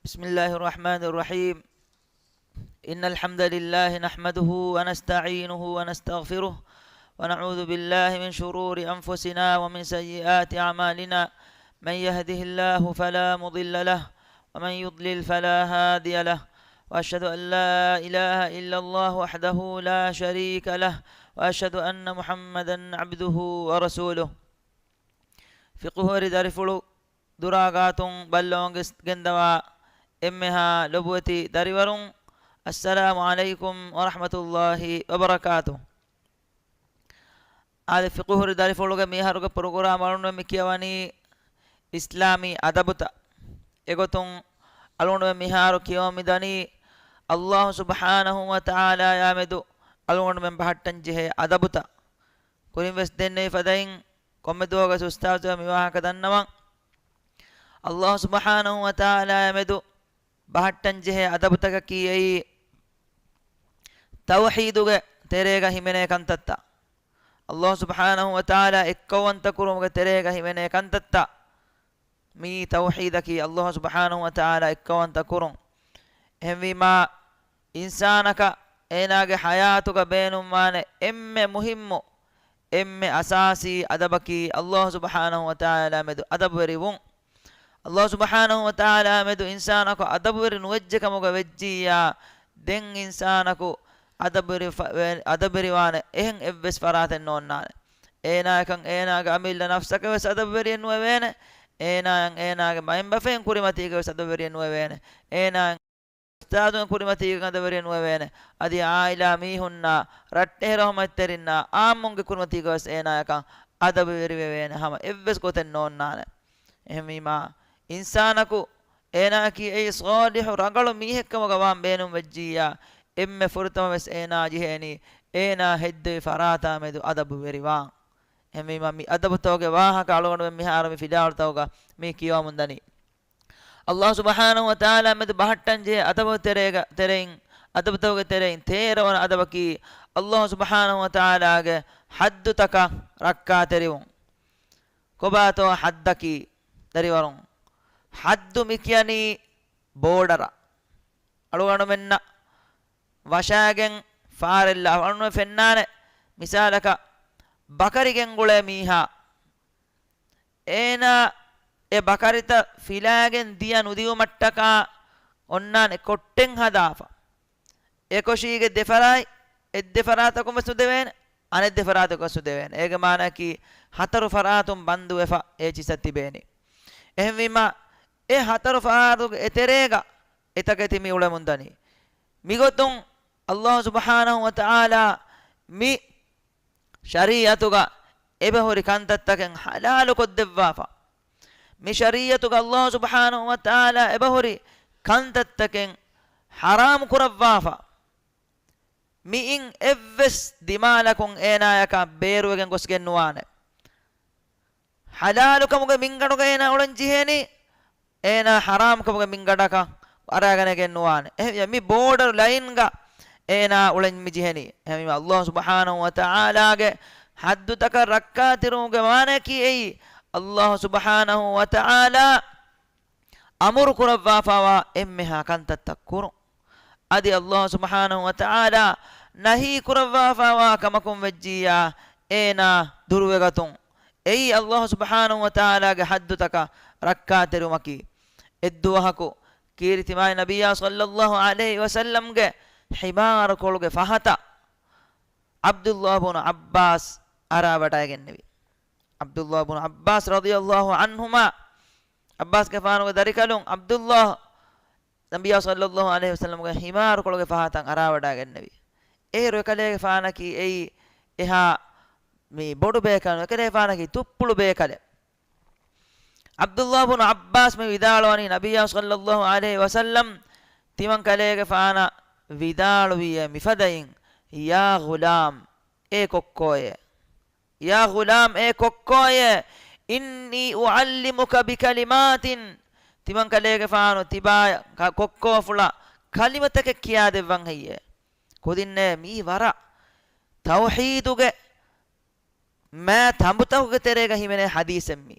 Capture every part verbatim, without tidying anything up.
بسم الله الرحمن الرحيم. إن الحمد لله نحمده ونستعينه ونستغفره، ونعوذ بالله من شرور أنفسنا ومن سيئات أعمالنا. من يهده الله فلا مضل له، ومن يضلل فلا هادي له. وأشهد أن لا إله إلا الله وحده لا شريك له، وأشهد أن محمدا عبده ورسوله. ފިޤުހުވެރި ދަރިފުޅު ދުރާގާތުން ބައްލަވަން ގެސް-، ގެންދަވާ އެންމެހާ ލޮބުވެތި ދަރިވަރުން، އައްސަލާމު ޢަލައިކުމް ވަރަޙްމަތުﷲި ވަބަރަކާތު. އާދެ، ފިޤުހުވެރި ދަރިފުޅުގެ މިހާރުގެ ޕްރޮގްރާމް އަޅުގަނޑުމެން މި ކިޔަވަނީ އިސްލާމީ އަދަބުތައް. އެގޮތުން އަޅުގަނޑުމެން މިހާރު ކިޔަވަން މިދަނީ، ﷲ ސުބްޙާނަހޫ ވަތަޢާލާޔާ މެދު އަޅުގަނޑުމެން ބަހައްޓަން ޖެހޭ އަދަބުތައް. ކުރިން ވެސް ދެންނެވި ފަދައިން ކޮންމެ ދުވަހުގެ އުސްތާޒު މި ވާހަކަ ދަންނަވަން. ﷲ ސުބްޙާނަހޫ ވަތަޢާލާޔާ މެދު ބަހައްޓަން ޖެހޭ އަދަބުތަކަކީ އެއީ، ތައުޙީދުގެ ތެރޭގަ ހިމެނޭ ކަންތައްތައް. ﷲ ސުބްޙާނަހޫ ވަތަޢާލާ އެއްކައުވަންތަ ކުރުމުގެ ތެރޭގަ ހިމެނޭ ކަންތައްތައް. މިއީ ތައުޙީދަކީ، ﷲ ސުބްޙާނަހޫ ވަތަޢާލާ އެއްކައުވަންތަ ކުރުން. އެހެންވީމާ، އިންސާނަކަށް އޭނާގެ ޙަޔާތުގަ ބޭނުންވާނެ އެންމެ މުހިއްމު، އެންމެ އަސާސީ އަދަބަކީ، ﷲ ސުބްޙާނަހޫ ވަތަޢާލާ މެދު އަދަބުވެރިވުން. ﷲ ސުބްޙާނަހޫ ވަތަޢާލާ މެދު އިންސާނަކު އަދަބުވެރި ނުވެއްޖެ ކަމުގަ ވެއްޖިއްޔާ، ދެން އިންސާނަކު އަދަބުވެރި ފަ-، ވެ-، އަދަބުވެރިވާނެ އެހެން އެއްވެސް ފަރާތެއް ނޯންނާނެ. އޭނާއަކަށް އޭނާގެ އަމިއްލަ ނަފްސަކަށް ވެސް އަދަބުވެރިއެއް ނުވެވޭނެ. އޭނާއަށް އޭނާގެ މައިންބަފައިން ކުރިމަތީގަ ވެސް އަދަބުވެރިއެއް ނުވެވޭނެ. އޭނާއަށް އުސްތާޛުން ކުރިމަތީގަ އަދަބުވެރިއެއް ނުވެވޭނެ. އަދި އާއިލާ މީހުންނާ، ރައްޓެހި ރަޙުމަތްތެރިންނާ، އާއްމުންގެ ކުރިމަތީގަ ވެސް އޭނާއަކަށް އަދަބުވެރިވެވޭނެ ހަމަ އެއްވެސް ގޮތެއް ނޯންނާނެ. އެހެންވީމާ، އިންސާނަކު އޭނާއަކީ އެއީ ޞާލިޙު ރަނގަޅު މީހެއްކަމުގަ ވާން ބޭނުން ވެއްޖިއްޔާ، އެންމެ ފުރަތަމަ ވެސް އޭނާ ޖެހޭނީ، އޭނާ ހެއްދެވި ފަރާތާ މެދު އަދަބުވެރިވާން. އެހެންވީމާ، މި އަދަބުތަކުގެ ވާހަކަ އަޅުގަނޑުމެން މިހާރު މި ފިލާވަޅުތަކުގަ މި ކިޔަވަމުން ދަނީ. ﷲ ސުބްޙާނަހޫ ވަތަޢާލާ މެދު ބަހައްޓަން ޖެހޭ އަދަބު ތެރޭގަ، ތެރެއިން، އަދަބުތަކުގެ ތެރެއިން ތޭރަވަނަ އަދަބަކީ، ﷲ ސުބްޙާނަހޫ ވަތަޢާލާގެ ޙައްދުތަކަށް ރައްކާތެރިވުން. ކޮބާތޯ ޙައްދަކީ ދަރިވަރުން؟ ޙައްދު މި ކިޔަނީ ބޯޑަރަށް. އަޅުގަނޑުމެންނަށް ވަށާގެން ފާރެއްލާ، އަޅުގަނޑުމެން ފެންނާނެ، މިސާލަކަށް ބަކަރި ގެންގުޅޭ މީހާ، އޭނާ އެ ބަކަރިތައް ފިލާގެން ދިޔަ ނުދިއުމަށްޓަކާ އޮންނާނެ ކޮއްޓެއް ހަދާފަ. އެކޮށީގެ ދެފަރާތް، އެއްދެ ފަރާތަކުން ވެސް ނުދެވޭނެ، އަނެއްދެ ފަރާތަކުން ވެސް ނުދެވޭނެ. އޭގެ މާނައަކީ ހަތަރު ފަރާތުން ބަންދުވެފަ އެ ޗިސަށް ތިބޭނީ. އެހެންވީމާ، އެ ހަތަރު ފަރާތުގެ އެތެރޭގަ އެތަކެތި މި އުޅެމުންދަނީ. މިގޮތުން ﷲ ސުބްޙާނަހޫ ވަތަޢާލާ މި ޝަރީޢަތުގަ އެބަހުރި ކަންތައްތަކެއް ޙަލާލު ކޮށްދެއްވާފަ. މި ޝަރީޢަތުގަ ﷲ ސުބްޙާނަހޫ ވަތަޢާލާ އެބަހުރި ކަންތައްތަކެއް ޙަރާމް ކުރައްވާފަ. މިއިން އެއްވެސް ދިމާލަކުން އޭނާޔަކަށް ބޭރުވެގެން ގޮސްގެން ނުވާނެ. ޙަލާލުކަމުގެ މިންގަނޑުގަ އޭނާ އުޅެން ޖެހޭނީ، އޭނާ ޙަރާމްކަމުގެ މިންގަނޑަކަށް އަރާގަނެގެން ނުވާނެ. އެހެންވެ، މި ބޯޑަރު ލައިންގަ އޭނާ އުޅެން މި ޖެހެނީ. އެހެންވީމަ، ﷲ ސުބްޙާނަހޫ ވަތަޢާލާގެ ޙައްދުތަކަށް ރައްކާތެރިވުމުގެ މާނައަކީ އެއީ، ﷲ ސުބްޙާނަހޫ ވަތަޢާލާ އަމުރު ކުރައްވާފަވާ އެންމެހާ ކަންތައްތައް ކުރުން. އަދި ﷲ ސުބްޙާނަހޫ ވަތަޢާލާ ނަހީ ކުރައްވާފަވާ ކަމަކުން ވެއްޖިއްޔާ، އޭނާ ދުރުވެގަތުން. އެއީ ﷲ ސުބްޙާނަހޫ ވަތަޢާލާގެ ޙައްދުތަކަށް ރައްކާތެރިވުމަކީ. އެއްދުވަހަކު ކީރިތި މާތް ނަބިއްޔާ ޞައްލައްލާހު ޢަލައިހި ވަސައްލަމްގެ ޙިމާރުކޮޅުގެ ފަހަތަށް ޢަބްދުﷲ ބުނު ޢައްބާސް އަރާވަޑައިގެންނެވި. ޢަބްދުﷲ ބުނު ޢައްބާސް ރަޟިޔަﷲ ޢަންހުމާ، ޢައްބާސްގެފާނުގެ ދަރިކަލުން ޢަބްދުﷲ، ނަބިއްޔާ ޞައްލައްލާހު ޢަލައިހި ވަސައްލަމްގެ ޙިމާރުކޮޅުގެ ފަހަތަށް އަރާވަޑައިގެންނެވި. އޭރު އެކަލޭގެފާނަކީ އެއީ އެހާ މި ބޮޑު ބޭކަލެއް ނޫން، އެކަލޭގެފާނަކީ ތުއްޕުޅު ބޭކަލެއް. ޢަބްދުﷲ ބުނު ޢައްބާސް މި ވިދާޅުވަނީ، ނަބިއްޔާ ޞައްލައްލާހު ޢަލައިހި ވަސައްލަމް ތިމަން ކަލޭގެފާނަށް ވިދާޅުވިއޭ މިފަދައިން، يا غلام، އޭ ކޮއްކޯއޭ، يا غلام، އޭ ކޮއްކޯއޭ، إني أعلمك بكلمات، ތިމަން ކަލޭގެފާނު ތިބާ ކ-، ކޮއްކޯފުޅަށް ކަލިމަތަކެއް ކިޔާދެއްވަން ހެއްޔޭ. ކުދިންނޭ މީ ވަރަށް ތައުޙީދުގެ މާ ތަނބުތަކުގެ ތެރޭގަ ހިމެނޭ ޙަދީޘެއް މީ.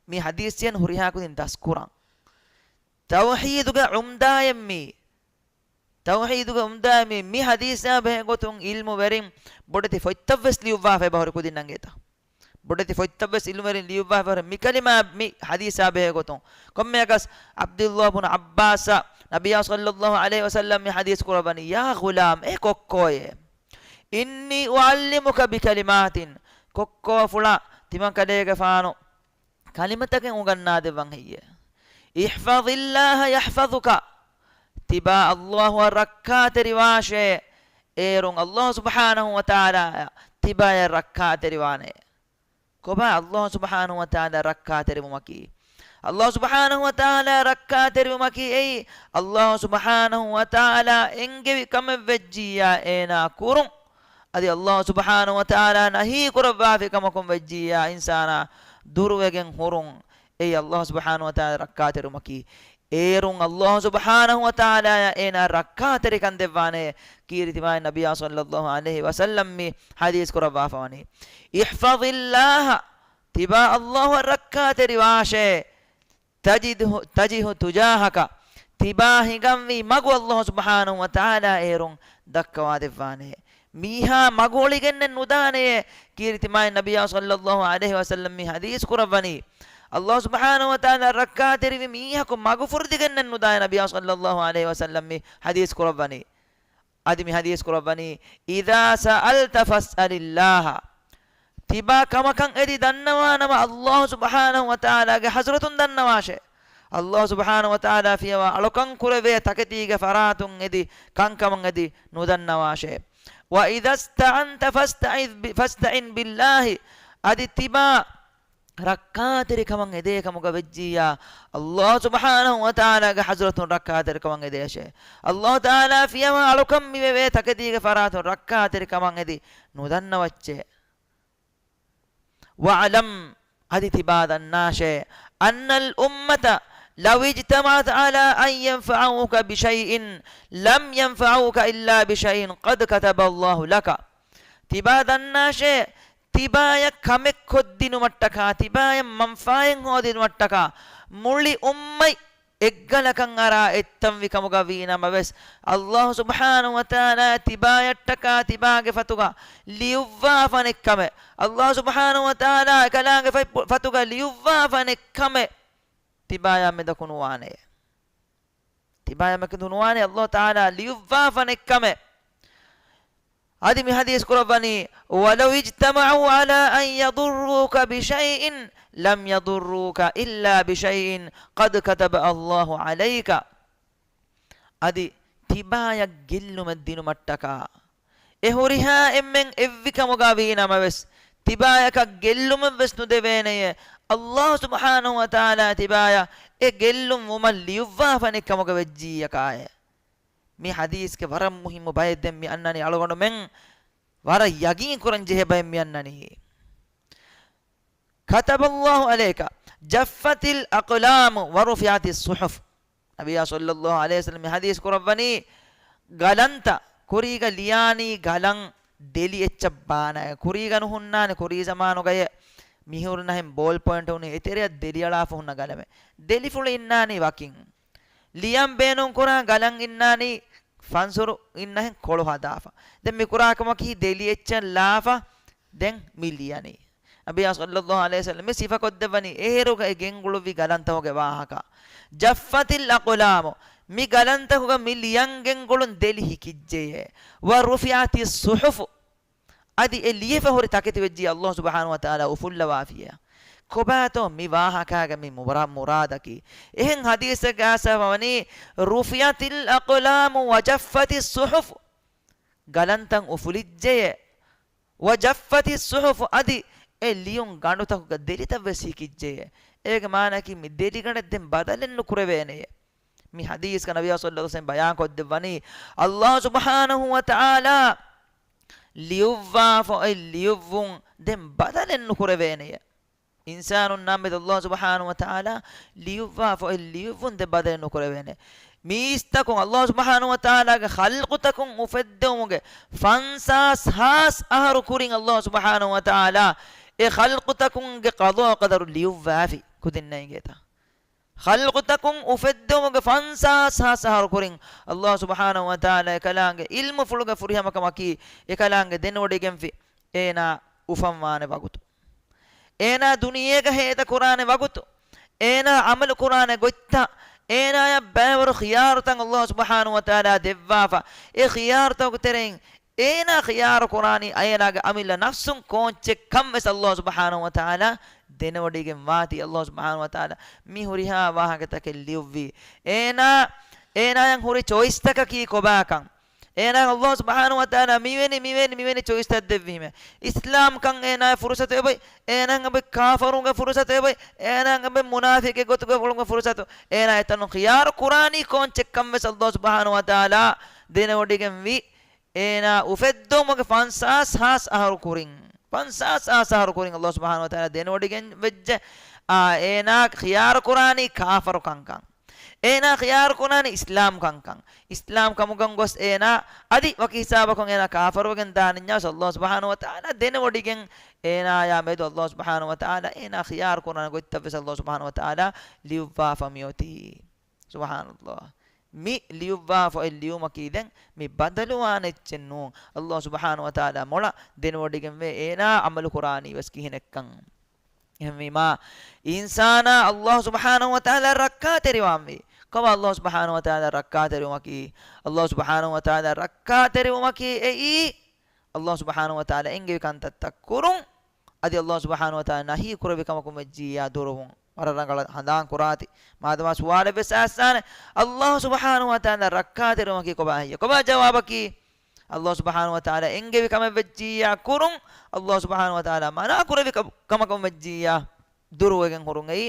މި ޙަދީޘް ހުރިހާ ކުދިން ދަސްކުރަން. ތައުޙީދުގެ ޢުމްދާއެއް މީ. ތައުޙީދުގެ ޢުމްދާއެއް މީ. މި ޙަދީޘާ ބެހޭ ގޮތުން ޢިލްމުވެރިން ބޮޑެތި ފޮތްތައްވެސް ލިޔުއްވާފަ އެބަހުރި ކުދިންނަށް އެތަ؟ ބޮޑެތި ފޮތްތައްވެސް ޢިލްމުވެރިން ލިޔުއްވާފަ އެބަހުރި މި ކަލިމާ މި ޙަދީޘާ ބެހޭ ގޮތުން. ކޮންމެއަކަސް ޢަބްދުﷲ ބުނު ޢައްބާސް ނަބިއްޔާ ޞައްލައްލާހު ޢަލައިހި ވަސައްލަމް މި ޙަދީޘް ކުރައްވަނީ، "يا غلام، އޭ ކޮއްކޯއޭ، إني أعلمك بكلمات، ކޮއްކޯފުޅާ ތިމަންކަލޭގެފާނު ކަލިމަތަކެއް އުނގަންނާދެއްވަން ހެއްޔޭ. احفظ الله يحفظك، ތިބާ ﷲ އަށް ރައްކާތެރިވާށޭ. އޭރުން ﷲ ސުބްޙާނަހު ވަތަޢާލާ ތިބާޔަށް ރައްކާތެރިވާނެ." ކޮބާ ﷲ ސުބްޙާނަހު ވަތަޢާލާ ރައްކާތެރިވުމަކީ؟ ﷲ ސުބްޙާނަހު ވަތަޢާލާ ރައްކާތެރިވުމަކީ އެއީ، ﷲ ސުބްޙާނަހު ވަތަޢާލާ އެންގެވި ކަމެއް ވެއްޖިއްޔާ އޭނާ ކުރުން. އަދި ﷲ ސުބްޙާނަހު ވަތަޢާލާ ނަހީ ކުރައްވާފި ކަމަކުން ވެއްޖިއްޔާ އިންސާނާ ދުރުވެގެން ހުރުން. އެއީ ﷲ ސުބްޙާނަހު ވަތަޢާލާ ރައްކާތެރިވުމަކީ. އޭރުން ﷲ ސުބްޙާނަހު ވަތަޢާލާއަށް އޭނާ ރައްކާތެރިކަން ދެއްވާނެ. ކީރިތި މާތް ނަބިއްޔާ ޞައްލައްލާހު ޢަލައިހި ވަސައްލަމް މި ޙަދީޘް ކުރައްވާފަވަނީ، احفظ الله، ތިބާ ﷲ އަށް ރައްކާތެރިވާށޭ. تجده، تجده تجاهك، ތިބާ ހިނގަންވީ މަގު ﷲ ސުބްޙާނަހު ވަތަޢާލާ އޭރުން ދައްކަވާދެއްވާނެ. މީހާ މަގު އޮޅިގެންނެއް ނުދާނެޔޭ. ކީރިތި މާތް ނަބިއްޔާ ޞައްލައްލާހު ޢަލައިހި ވަސައްލަމް މި ޙަދީޘް ކުރައްވަނީ، ﷲ ސުބްޙާނަހު ވަތަޢާލާ ރައްކާތެރިވި މީހަކު މަގު ފުރިދިގެންނެއް ނުދާނެ. ނަބިއްޔާ ޞައްލައްލާހު ޢަލައިހި ވަސައްލަމް މި ޙަދީޘް ކުރައްވަނީ. އަދި މި ޙަދީޘް ކުރައްވަނީ، إذا سألت فاسأل الله، ތިބާ ކަމަކަށް އެދި ދަންނަވާނަމަ، ﷲ ސުބްޙާނަހު ވަތަޢާލާގެ ޙަޟްރަތުން ދަންނަވާށޭ. ﷲ ސުބްޙާނަހު ވަތަޢާލާ ފިޔަވާ އަޅުކަން ކުރެވޭ ތަކެތީގެ ފަރާތުން އެދި ކަންކަމަށް އެދި ނުދަންނަވާށޭ. وإذا استعنت فاستعذ ب-، فاستعن بالله، އަދި ތިބާ ރައްކާތެރިކަމަށް އެދޭ ކަމުގަ ވެއްޖިއްޔާ، ﷲ ސުބްޙާނަހު ވަތަޢާލާގެ ޙަޟްރަތުން ރައްކާތެރިކަމަށް އެދޭށޭ. ﷲ ތަޢާލާ ފިޔަވާ އަޅުކަން މިވެވޭ ތަކެތީގެ ފަރާތުން ރައްކާތެރިކަމަށް އެދި ނުދަންނަވައްޗޭ. واعلم، އަދި ތިބާ ދަންނާށޭ، أن الأمة لو اجتمعت على أن ينفعوك بشيء لم ينفعوك إلا بشيء قد كتب الله لك. ތިބާ ދަންނާށޭ، ތިބާޔަށް ކަމެއް ކޮށްދިނުމަށްޓަކާ، ތިބާޔަށް މަންފާއެއް ހޯދިނުމަށްޓަކާ، މުޅި އުއްމަތް އެއްގަލަކަށް އަރާ އެއްތަންވި ކަމުގަ ވީ ނަމަވެސް، ﷲ ސުބްޙާނަހު ވަތަޢާލާ ތިބާޔަށްޓަކާ ތިބާގެ ފަތުގަ ލިޔުއްވާފަ ނެއްކަމެއް، ﷲ ސުބްޙާނަހު ވަތަޢާލާ އެކަލާނގެ ފަތްޕު-، ފަތުގަ ލިޔުއްވާފަ ނެއްކަމެއް ތިބާޔާ މެދަކު ނުވާނެ. ތިބާޔާ މެދަކު ނުވާނެ، ﷲ ތަޢާލާ ލިޔުއްވާފަ ނެއްކަމެއް. އަދި މި ޙަދީޘް ކުރައްވަނީ، ولو اجتمعوا على أن يضروك بشيء لم يضروك إلا بشيء قد كتب الله عليك. އަދި ތިބާޔަށް ގެއްލުމެއް ދިނުމަށްޓަކާ، އެ ހުރިހާ އެންމެން އެއްވި ކަމުގަ ވީ ނަމަވެސް، ތިބާޔަކަށް ގެއްލުމެއްވެސް ނުދެވޭނެޔޭ، ﷲ ސުބްޙާނަހު ވަތަޢާލާ ތިބާޔަށް އެ ގެއްލުން ވުމަށް ލިޔުއްވާފަ ނެއްކަމުގަ ވެއްޖިއްޔަކާއޭ. މި ޙަދީޘްގެ ވަރަށް މުހިއްމު ބައެއް ދެން މި އަންނަނީ. އަޅުގަނޑުމެން ވަރަށް ޔަގީން ކުރަން ޖެހޭ ބައެއް މި އަންނަނީ. كتب الله عليك، جفت الأقلام ورفعت الصحف. ނަބިއްޔާ ޞައްލައްލާހު ޢަލައިހި ވަސައްލަމް މި ޙަދީޘް ކުރައްވަނީ، ގަލަންތައް ކުރީގަ ލިޔާނީ ގަލަން ދެލި އެއްޗަށް ބާނައި. ކުރީގަ ނުހުންނާނެ، ކުރީ ޒަމާނުގައި މިހުރިނަހެން ބޯލް ޕޮއިންޓް ހުންނަ އެތެރެއަށް ދެލިއަޅާފަ ހުންނަ ގަލަމެއް. ދެލިފުޅު އިންނާނީ ވަކިން. ލިޔަން ބޭނުން ކުރާ ގަލަން އިންނާނީ ފަންސުރު އިންނަހެން ކޮޅު ހަދާފަ. ދެން މި ކުރާ ކަމަކީ ދެލި އެއްޗަށް ލާފަ ދެން މި ލިޔަނީ. ނަބިއްޔާ ޞައްލައްލާހު ޢަލައިހި ވަސައްލަމް މި ސިފަކޮށްދެއްވަނީ އޭރުގަ އެ ގެންގުޅުއްވި ގަލަންތަކުގެ ވާހަކަ. جفت الأقلام، މި ގަލަންތަކުގަ މި ލިޔަން ގެންގުޅުން ދެލި ހިކިއްޖެޔޭ. ورفعت الصحف، އަދި އެ ލިޔެފަ ހުރި ތަކެތި ވެއްޖިއްޔާ ﷲ ސުބްޙާނަހު ވަތަޢާލާ އުފުއްލަވާފިޔޭ. ކޮބާތޯ މި ވާހަކާގެ މި މުރާ-، މުރާދަކީ؟ އެހެން ޙަދީޘެއްގަ އައިސްފަވަނީ، رفعت الأقلام وجفت الصحف، ގަލަންތައް އުފުލިއްޖެޔޭ. وجفت الصحف، އަދި އެ ލިޔުން ގަނޑުތަކުގަ ދެލިތައްވެސް ހިކިއްޖެޔޭ. އޭގެ މާނައަކީ މި ދެލިގަނޑެއް ދެން ބަދަލެއް ނުކުރެވޭނެޔޭ. މި ޙަދީޘްގަ ނަބިއްޔާ ޞައްލައްލާހު ޢަލައިހި ވަސައްލަމް ބަޔާންކޮށްދެއްވަނީ، ﷲ ސުބްޙާނަހު ވަތަޢާލާ ލިޔުއްވާފަ އޮތް ލިޔުއްވުން ދެން ބަދަލެއް ނުކުރެވޭނެޔޭ. އިންސާނުންނާ މެދު ﷲ ސުބްޙާނަހު ވަތަޢާލާ ލިޔުއްވާފަ އޮތް ލިޔުއްވުން ދެން ބަދަލެއް ނުކުރެވޭނެ. މީސްތަކުން ﷲ ސުބްޙާނަހު ވަތަޢާލާގެ ޚަލްޤުތަކުން އުފެއްދެވުމުގެ ފަންސާސް ހާސް އަހަރު ކުރިން ﷲ ސުބްޙާނަހު ވަތަޢާލާ އެ ޚަލްޤުތަކުންގެ ޤަޟާ ޤަދަރު ލިޔުއްވާފި ކުދިންނަށް އިނގޭތަ؟ ޚަލްޤުތަކުން އުފެއްދެވުމުގެ ފަންސާސް ހާސް އަހަރު ކުރިން އައްލާހު ސުބްޙާނަހު ވަތަޢާލާ އެކަލާނގެ ޢިލްމުފުޅުގެ ފުރިހަމަކަމަކީ އެކަލާނގެ ދެނެވޮޑިގެންފި އޭނާ އުފަންވާނެ ވަގުތު. އޭނާ ދުނިޔޭގަ ހޭދަކުރާނެ ވަގުތު. އޭނާ ޢަމަލު ކުރާނެ ގޮތްތައް. އޭނާޔަށް ބައިވަރު ޚިޔާރުތައް އައްލާހު ސުބްޙާނަހު ވަތަޢާލާ ދެއްވާފަ. އެ ޚިޔާރުތަކުގެ ތެރެއިން އޭނާ ޚިޔާރު ކުރާނީ އޭނާގެ އަމިއްލަ ނަފްސުން ކޯންޗެއްކަން ވެސް އައްލާހު ސުބްޙާނަހު ވަތަޢާލާ ދެނެވޮޑިގެން ވާތީ. އައްލާހު ސުބްޙާނަހު ވަތަޢާލާ މި ހުރިހާ ވާހަކަތަކެއް ލިޔުއްވީ. އޭނާ، އޭނާޔަށް ހުރި ޗޮއިސްތަކަކީ ކޮބާކަން. އޭނާ އައްލާހު ސުބްޙާނަހު ވަތަޢާލާ މިވެނި، މިވެނި، މިވެނި ޗޮއިސްތައް ދެއްވީމޭ. އިސްލާމްކަން އޭނާޔަށް ފުރުސަތު އެބައޮތް. އޭނާއަށް އެބައޮތް ކާފަރުންގެ ފުރުސަތު އެބައޮތް. އޭނާއަށް އެބައޮތް މުނާފިޤެއް ގޮތުގަ އުޅުމުގެ ފުރުސަތު. އޭނާ އެތަނުން ޚިޔާރު ކުރާނީ ކޯންޗެއްކަން ވެސް އައްލާހު ސުބްޙާނަހު ވަތަޢާލާ ދެނެވޮޑިގެންވީ. އޭނާ އުފެއްދެވުމުގެ ފަންސާސް ހާސް އަހަރު ކުރިން، ފަންސާސް ހާސް އަހަރު ކުރިން އައްލާހު ސުބްޙާނަހު ވަތަޢާލާ ދެނެވޮޑިގެން ވެއްޖެ. އާ، އޭނާ ޚިޔާރު ކުރާނީ ކާފަރު ކަންކަން. އޭނާ ޚިޔާރު ކުރާނީ އިސްލާމް ކަންކަން. އިސްލާމް ކަމުގަން ގޮސް އޭނާ އަދި ވަކި ހިސާބަކުން އޭނާ ކާފަރުވެގެން ދާނެ ނަމަވެސް އައްލާހު ސުބްޙާނަހު ވަތަޢާލާ ދެނެވޮޑިގެން އޭނާޔާ މެދު އައްލާހު ސުބްޙާނަހު ވަތަޢާލާ އޭނާ ޚިޔާރު ކުރާނެ ގޮތްތައް ވެސް އައްލާހު ސުބްޙާނަހު ވަތަޢާލާ ލިޔުއްވާފަ މިއޮތީ. ސުބްޙާނައްލާހް. މި ލިޔުއްވާފަ އޮތް ލިޔުމަކީ ދެން މި ބަދަލުވާނެ އެއްޗެއް ނޫން. އައްލާހު ސުބްޙާނަހު ވަތަޢާލާ މޮޅަށް ދެނެވޮޑިގެންވޭ އޭނާ ޢަމަލު ކުރާނީ ވެސް ކިހިނެއްކަން. އެހެންވީމާ، އިންސާނާ އައްލާހު ސުބްޙާނަހު ވަތަޢާލާ ރައްކާތެރިވާންވީ. ކޮބާ އައްލާހު ސުބްޙާނަހު ވަތަޢާލާ ރައްކާތެރިވުމަކީ؟ އައްލާހު ސުބްޙާނަހު ވަތަޢާލާ ރައްކާތެރިވުމަކީ އެއީ، އައްލާހު ސުބްޙާނަހު ވަތަޢާލާ އެންގެވި ކަންތައްތައް ކުރުން، އަދި އައްލާހު ސުބްޙާނަހު ވަތަޢާލާ ނަހީ ކުރެއްވި ކަމަކުން ވެއްޖިއްޔާ ދުރުވުން. ވަރަށް ރަނގަޅަށް ހަނދާން ކުރާތި. މާދަމާ ސުވާލެއް ވެސް އައިސްފާނެ، އައްލާހު ސުބްޙާނަހު ވަތަޢާލާ ރައްކާތެރިވުމަކީ ކޮބާ ހެއްޔޭ؟ ކޮބާ ޖަވާބަކީ؟ އައްލާހު ސުބްޙާނަހު ވަތަޢާލާ އެންގެވި ކަމެއް ވެއްޖިއްޔާ ކުރުން، އައްލާހު ސުބްޙާނަހު ވަތަޢާލާ މަނާ ކުރެއްވި ކަ-، ކަމަކުން ވެއްޖިއްޔާ ދުރުވެގެން ހުރުން. އެއީ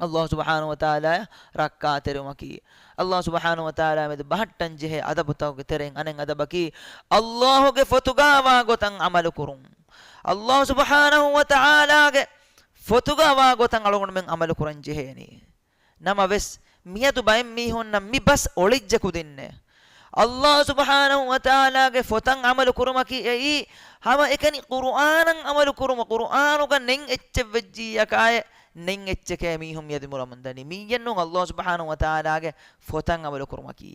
އައްލާހު ސުބްޙާނަހު ވަތަޢާލާ ރައްކާތެރިވުމަކީ. އައްލާހު ސުބްޙާނަހު ވަތަޢާލާ މެދު ބަހައްޓަން ޖެހޭ އަދަބުތަކުގެ ތެރެއިން އަނެއް އަދަބަކީ، އައްލާހުގެ ފޮތުގަ ވާ ގޮތަށް ޢަމަލު ކުރުން. އައްލާހު ސުބްޙާނަހު ވަތަޢާލާގެ ފޮތުގަ ވާ ގޮތަށް އަޅުގަނޑުމެން ޢަމަލު ކުރަން ޖެހޭނީ. ނަމަވެސް، މިއަދު ބައެއް މީހުންނަށް މި ބަސް އޮޅިއްޖެ ކުދިންނޭ. އައްލާހު ސުބްޙާނަހު ވަތަޢާލާގެ ފޮތަށް ޢަމަލު ކުރުމަކީ އެއީ، ހަމަ އެކަނި ޤުރުއާނަށް ޢަމަލު ކުރުމަށް، ޤުރުއާނުގަ ނެތް އެއްޗެއް ވެއްޖިއްޔާ ކާއެއް ނެތް އެއްޗެކޭ މީހުން މިއަދު މި އުޅަމުން ދަނީ. މިއެއް ނޫން އައްލާހު ސުބްޙާނަހު ވަތަޢާލާގެ ފޮތަށް ޢަމަލު ކުރުމަކީ.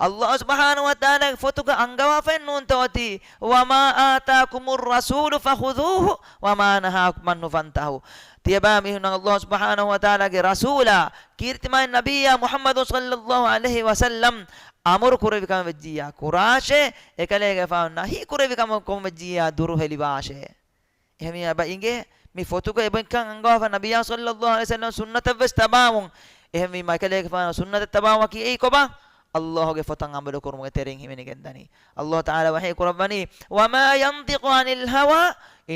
އައްލާހު ސުބްޙާނަހު ވަތަޢާލާގެ ފޮތުގަ އަންގަވާފައެއް ނޫންތޯ އޮތީ، وما آتاكم الرسول فخذوه وما نهاكم عنه فانتهوا. ތިޔަބައިމީހުންނަށް އައްލާހު ސުބްޙާނަހު ވަތަޢާލާގެ ރަސޫލާ، ކީރިތިމާތް ނަބިއްޔާ މުޙައްމަދު ޞައްލައްލާހު ޢަލައިހި ވަސައްލަމް އަމުރު ކުރެއްވި ކަމެއް ވެއްޖިއްޔާ ކުރާށޭ، އެކަލޭގެފާނު ނަހީ ކުރެއްވި ކަމަކުން ވެއްޖިއްޔާ ދުރުހެލިވާށޭ. އެހެންވީމާ އެބަ އިނގޭ، މި ފޮތުގަ އެބައިކަން އަންގަވާފަ ނަބިއްޔާ ޞައްލައްލާހު ޢަލައިހި ވަސައްލަމް ސުންނަތަށްވެސް ތަބާވުން. އެހެންވީމާ އެކަލޭގެފާނު ސުންނަތަށް ތަބާވުމަކީ އެއީ ކޮބާ؟ އައްލާހުގެ ފޮތަށް ޢަމަލު ކުރުމުގެ ތެރެއިން ހިމެނިގެން ދަނީ. އައްލާހު ތަޢާލާ ވަޙީ ކުރައްވަނީ، وما ينطق عن الهوى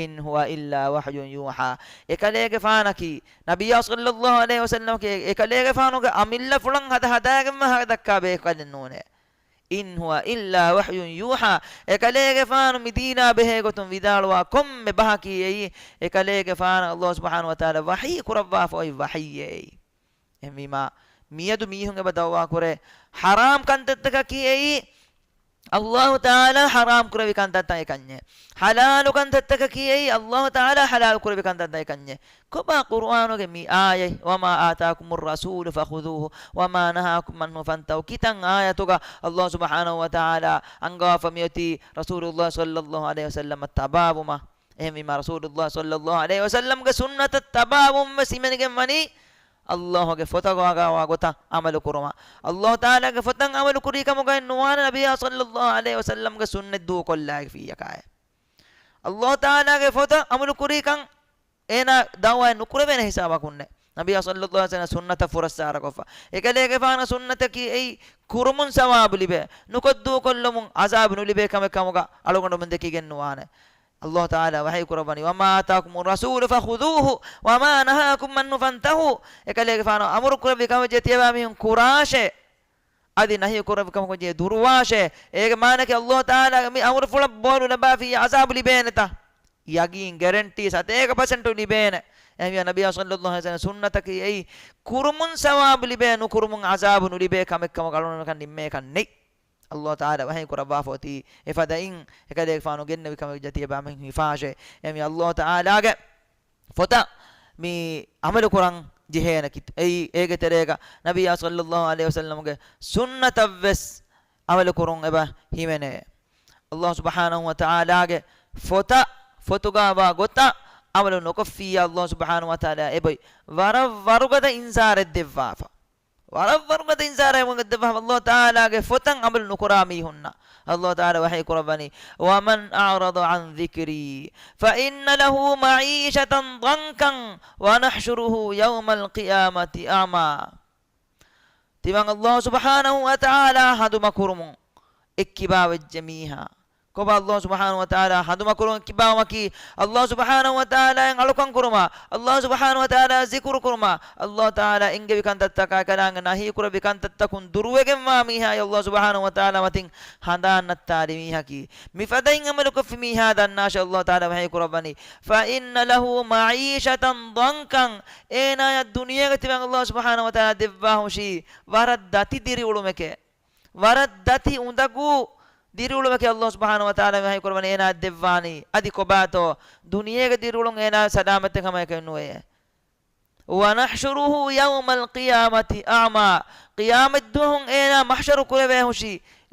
إن هو إلا وحي يوحى. އެކަލޭގެފާނަކީ، ނަބިއްޔާ ޞައްލައްލާހު ޢަލައިހި ވަސައްލަމަކީ، އެކަލޭގެފާނުގެ އަމިއްލަފުޅަށް ހަދާ ހަދާގެން ވާހަކަ ދައްކާ ބޭކަލެއް ނޫނޭ. إن هو إلا وحي يوحى. އެކަލޭގެފާނު މި ދީނާ ބެހޭ ގޮތުން ވިދާޅުވާ ކޮންމެ ބަހަކީ އެއީ، އެކަލޭގެފާނަށް އައްލާހު ސުބްޙާނަހު ވަތަޢާލާ ވަޙީ ކުރައްވާފަ އޮތް ވަޙީއެއް އެއީ. އެހެންވީމާ، މިއަދު މީހުން އެބަ ދައުވާ ކުރޭ، ޙަރާމް ކަންތައްތަކަކީ އެއީ، އައްލާހު ތަޢާލާ ޙަރާމް ކުރެއްވި ކަންތައްތައް އެކަންޏެއް. ޙަލާލު ކަންތައްތަކަކީ އެއީ، އައްލާހު ތަޢާލާ ޙަލާލު ކުރެއްވި ކަންތައްތައް އެކަންޏެއް. ކޮބާ ޤުރުއާނުގެ މި އާޔަތް، وما آتاكم الرسول فخذوه وما نهاكم عنه فانتهوا، ކިތައް އާޔަތުގަ އައްލާހު ސުބްޙާނަހު ވަތަޢާލާ އަންގަވާފަ މިއޮތީ ރަސޫލުﷲ ޞައްލައްލާހު ޢަލައިހި ވަސައްލަމަށް ތަބާވުމަށް. އެހެންވީމާ، ރަސޫލުﷲ ޞައްލައްލާހު ޢަލައިހި ވަސައްލަމްގެ ސުންނަތަށް ތަބާވުން ވެސް ހިމެނިގެން ވަނީ، އައްލާހުގެ ފޮތަށް ވާ ގޮތަށް ޢަމަލު ކުރުމަށް. އައްލާހު ތަޢާލާގެ ފޮތަށް ޢަމަލު ކުރީ ކަމުގައި ނުވާނެ، ނަބިއްޔާ ޞައްލައްލާހު ޢަލައިހި ވަސައްލަމްގެ ސުންނަތް ދޫކޮށްލާފިއްޔާ ކާއެއް. އައްލާހު ތަޢާލާގެ ފޮތަށް ޢަމަލު ކުރީކަން އޭނާ ދަޢުވާއެއް ނުކުރެވޭނެ ހިސާބަކުންނެއް. ނަބިއްޔާ ޞައްލައްލާހު ޢަލައިހި ވަސައްލަމް ސުންނަތަށް ފުރައްސާރަކޮށްފަ. އެކަލޭގެފާނު ސުންނަތަކީ އެއީ ކުރުމުން ސަވާބު ލިބޭ، ނުކޮށް ދޫކޮށްލުމުން ޢަޒާބު ނުލިބޭ ކަމެއް ކަމުގަ އަޅުގަނޑުމެން ދެކިގެން ނުވާނެ. އައްލާހު ތަޢާލާ ވަޙީ ކުރައްވަނީ، وما آتاكم الرسول فخذوه وما نهاكم عنه فانتهوا. އެކަލޭގެފާނު އަމުރު ކުރެއްވި ކަމަށް ޖެހޭ ތިޔަބައިމީހުން ކުރާށޭ. އަދި ނަހީ ކުރެއްވި ކަމަކުން ޖެހޭ ދުރުވާށޭ. އޭގެ މާނައަކީ އައްލާހު ތަޢާލާގެ މި އަމުރުފުޅަށް ބޯލު ލަބާފިއްޔާ ޢަޒާބު ލިބޭނެތަ؟ ޔަގީން، ގެރެންޓީ، ސަތޭކަ ޕަސެންޓު ލިބޭނެ. އެހެންވިއްޔާ، ނަބިއްޔާ ޞައްލައްލާހު ޢަލައިހި ވަސައްލަމް ސުންނަތަކީ އެއީ ކުރުމުން ސަވާބު ލިބޭ، ނުކުރުމުން ޢަޒާބު ނުލިބޭ ކަމެއް ކަމަކަށް އަޅުގަނޑުމެންނަކަށް ނިންމޭކަށް ނެތް. އައްލާހު ތަޢާލާ ވަޙީ ކުރައްވާފަ އޮތީ އެފަދައިން، އެކަލޭގެފާނު ގެންނެވި ކަމެއް ޖެހޭ ތިޔަބައިމީހުން ހިފާށޭ. އެހެންވިއްޔާ، އައްލާހު ތަޢާލާގެ ފޮތަށް މި ޢަމަލު ކުރަން ޖެހޭނެ ކިތަ-، އެއީ އޭގެ ތެރޭގަ ނަބިއްޔާ ޞައްލައްލާހު ޢަލައިހި ވަސައްލަމްގެ ސުންނަތަށްވެސް އަމަލު ކުރުން އެބަ ހިމެނޭ. އައްލާހު ސުބްޙާނަހު ވަތަޢާލާގެ ފޮތަށް، ފޮތުގަ ވާ ގޮތަށް އަމަލު ނުކޮށްފިއްޔާ އައްލާހު ސުބްޙާނަހު ވަތަޢާލާ އެބައި ވަރަށް ވަރުގަދަ އިންޒާރެއް ދެއްވާފަ. ވަރަށް ވަރުގަދަ އިންޒާރެއް ދެއްވާފަ. އައްލާހު ތަޢާލާގެ ފޮތަށް އަމަލު ނުކުރާ މީހުންނަށް އައްލާހު ތަޢާލާ ވަޙީ ކުރައްވަނީ، وَمَنْ أَعْرَضَ عَنْ ذِكْرِي فَإِنَّ لَهُ مَعِيشَةً ضَنْكًا وَنَحْشُرُهُ يَوْمَ الْقِيَامَةِ أَعْمَى. ތިމަން އައްލާހު ސުބްޙާނަހު ވަތަޢާލާ ހަނދުމަކުރުމުން އެއްކިބާވެއްޖެ މީހާ. ކޮބާ އައްލާހު ސުބްޙާނަހު ވަތަޢާލާ ހަނދުމަކުރުމުން އެއްކިބާވުމަކީ، އައްލާހު ސުބްޙާނަހު ވަތަޢާލާއަށް އަޅުކަން ކުރުމާ، އައްލާހު ސުބްޙާނަހު ވަތަޢާލާއަށް ޒިކުރު ކުރުމާ، އައްލާހު ތަޢާލާ އެންގެވި ކަންތައްތަކާ އެކަލާނގެ ނަހީ ކުރެއްވި ކަންތައްތަކުން ދުރުވެގެންވާ މީހާއި އައްލާހު ސުބްޙާނަހު ވަތަޢާލާ މަތިން ހަނދާން ނައްތާލި މީހަކީ. މިފަދައިން އަމަލުކޮށްފި މީހާ ދަންނާށޭ، އައްލާހު ތަޢާލާ ވަޙީ ކުރައްވަނީ، فَإِنَّ لَهُ مَعِيشَةً ضَنْكًا، އޭނާޔަށް ދުނިޔޭގަ ތިބެން އައްލާހު ސުބްޙާނަހު ވަތަޢާލާ ދެއްވާހުށީ ވަރަށް ދަތި ދިރިއުޅުމެކޭ. ވަރަށް ދަތި އުނދަގޫ ދިރިއުޅުމެކޭ އައްލާހު ސުބްޙާނަހު ވަތަޢާލާ ވަޙީ ކުރައްވަނީ އޭނާއަށް ދެއްވާނީ. އަދި ކޮބާތޯ ދުނިޔޭގެ ދިރިއުޅުން އޭނާ ސަލާމަތެއް ހަމައެކަނި ނުވެޔޭ. وَنَحْشُرُهُ يَوْمَ الْقِيَامَةِ أَعْمَى، ޤިޔާމަތްދުވަހުން އޭނާ މަޙްޝަރު ކުރެވޭހުށީ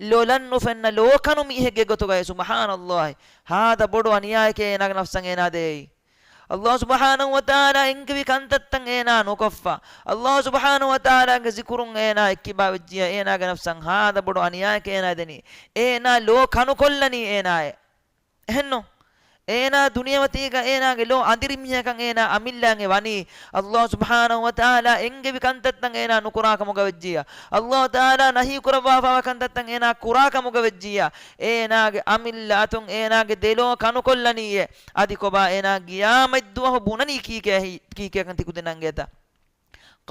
ލޮލަށް ނުފެންނަ ލޯކަނު މީހެއްގެ ގޮތުގައި. ސުބްޙާނައްލާހި، ހާދަ ބޮޑު އަނިޔާއެކޭ އޭނާގެ ނަފްސަށް އޭނާ ދޭއީ. އައްލާހު ސުބްޙާނަހު ވަތަޢާލާ އެންގެވި ކަންތައްތައް އޭނާ ނުކޮށްފަ، އައްލާހު ސުބްޙާނަހު ވަތަޢާލާގެ ޒިކުރުން އޭނާ އެއްކިބާވެއްޖިޔާ، އޭނާގެ ނަފްސަށް ހާދަ ބޮޑު އަނިޔާއެކޭ އޭނާ ދެނީ. އޭނާ ލޯ ކަނުކޮށްލަނީ އޭނާއޭ. އެހެންނު؟ އޭނާ ދުނިޔެމަތީގަ އޭނާގެ ލޯ އަނދިރި މީހަކަށް އޭނާ އަމިއްލައިން ވަނީ، އައްލާހު ސުބްޙާނަހު ވަތަޢާލާ އެންގެވި ކަންތައްތައް އޭނާ ނުކުރާ ކަމުގަ ވެއްޖިޔާ، އައްލާހު ތަޢާލާ ނަހީ ކުރައްވާފައިވާ ކަންތައްތައް އޭނާ ކުރާ ކަމުގަ ވެއްޖިޔާ، އޭނާގެ އަމިއްލަ އަތުން އޭނާގެ ދެލޯ ކަނުކޮށްލަނީއޭ. އަދި ކޮބާ އޭނާ ޤިޔާމަތްދުވަހު ބުނަނީ ކީކޭ ހި-، ކީކޭކަން ތިކުދިންނަށް އެނގޭތަ؟